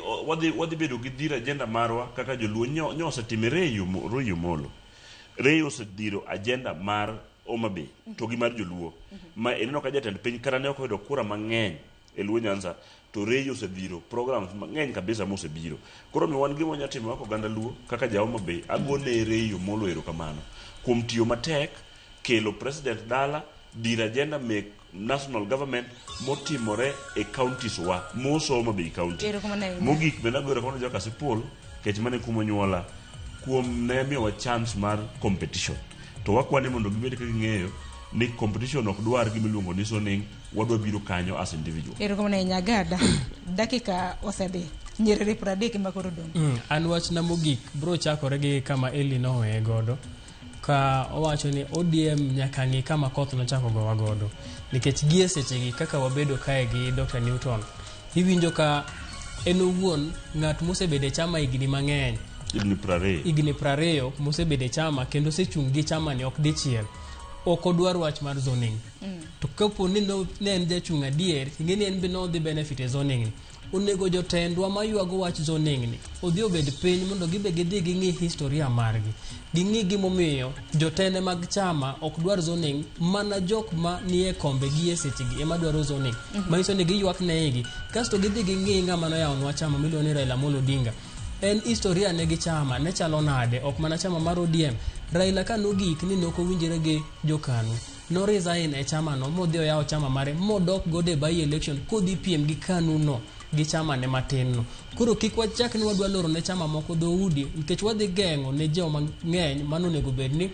wadhi bedo gi dhir agenda marwa kaka joluo nyo osetime Ray Omolo. Ray osedhiro agenda mar Homa Bay to gi mar joluo. Ma ineno ka jatend piny kata ne ok oyudo kura mang'eny e Luo Nyanza to Ray osedhiro programs mang'eny kabisa mosebiro. Koro mi wan gima wanyalo timo kaka oganda Luo kaka ja Homa Bay agone Ray Omolo erokamano kuom tiyo matek kelo president dala dhiro agenda mek national government motimore e counties wa moso Homa Bay county. Erokamano ahinya. Mogik bende agoyo erokamano ne joka Kasipul nikech mano e kuma onyuola kuom ne miyowa chance mar competition. To wakwa ni mondo gibed ka ging'eyo ni competition ok dwar gima iluongo ni zoning, wadwa biro kanyo as individual. Erokamano ahinya Gada. Dakika osedhi. Nyiriri 30 ema koro odong'. An wachna mogik bro chakore gi kama Eli noweye godo. Ka owacho ni ODM nyaka ng'i kama koth nochako gowa godo. Nikech gie sechegi kaka wabedo kae gi Dr. Newton, iwinjo ka en owuon ng'at mosebedo e chama higni mang'eny. Higni 20. Higni 20 mosebedo e chama kendo osechung' gi chama ni ok dichiel. Ok odwar wach mar zoning. To kapo ni ne en jachung' adier, ing'e ni en be nodhi benefit e zoning ni. Onego jotendwa maywago wach zoning ni odhi obed piny mondo gibe gidhi ging'i historia margi. Ging'i gimomiyo jotende mag chama ok dwar zoning mana jok ma nie kombe gi e sechegi ema dwaro zoning. Manyiso ni giywak ne igi. Kasto gidhi ging'i ng'ama noyawonwa chama miluongo ni Raila Amolo Odinga. En historia ne gi chama ne chalo nade ok mana chama mar ODM. Raila ka nogik ni nok owinjore gi jokanu no resign e chama no modhi oyawo chama mare modok godo e by election kodhi piem gi KANU no gi chama ne matin no. Koro kik wachak ni wadwa loro ne chama moko dhoudi nikech wadhi geng'o ne joma ng'eny mano onego bed ni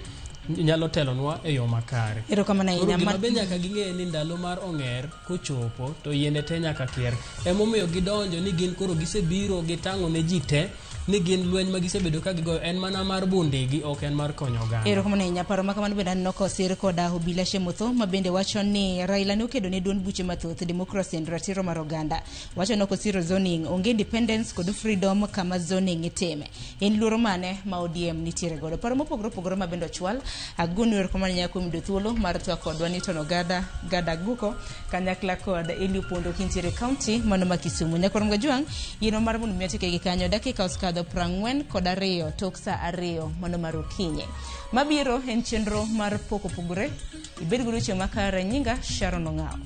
nyalo telonwa e yo makare. Erokamano ahinya. Koro gima be nyaka ging'e ni ndalo mar ong'er kochopo to yiende te nyaka kier. Emomiyo gidonjo ni gin koro gisebiro gitang'o ne ji te ni gin lweny ma gisebedo ka gigoyo en mana mar bundegi ok en mar konyo oganda. Erokamano ahinya. Paro ma kamano bende aneno kosir koda Obila Shemotho ma bende wacho ni Raila ne okedo ne duond buche mathoth, democracy and ratiro mar oganda. Wacho ni ok osiro zoning, onge independence kod freedom kama zoning itime. En luoro mane ma ODM nitiere godo? Paro mopogore opogore ma bende ochwal. Agoni erokamano ahinya kuom yudo thuolo mar twak kodwa Newton Ogada Gada Guko kanyakla kod Eli Opondo kintiere county mano ma Kisumu. Nyakwar Mgajwang' yienwa mar mondo mi atieke gi kanyo dakika osekadho 42 tok saa 2 mano mar okinyi. Mabiro en chenro mar pok opogore. Ibed gi odiochieng' makare. Nyinga Sharon Ong'awo.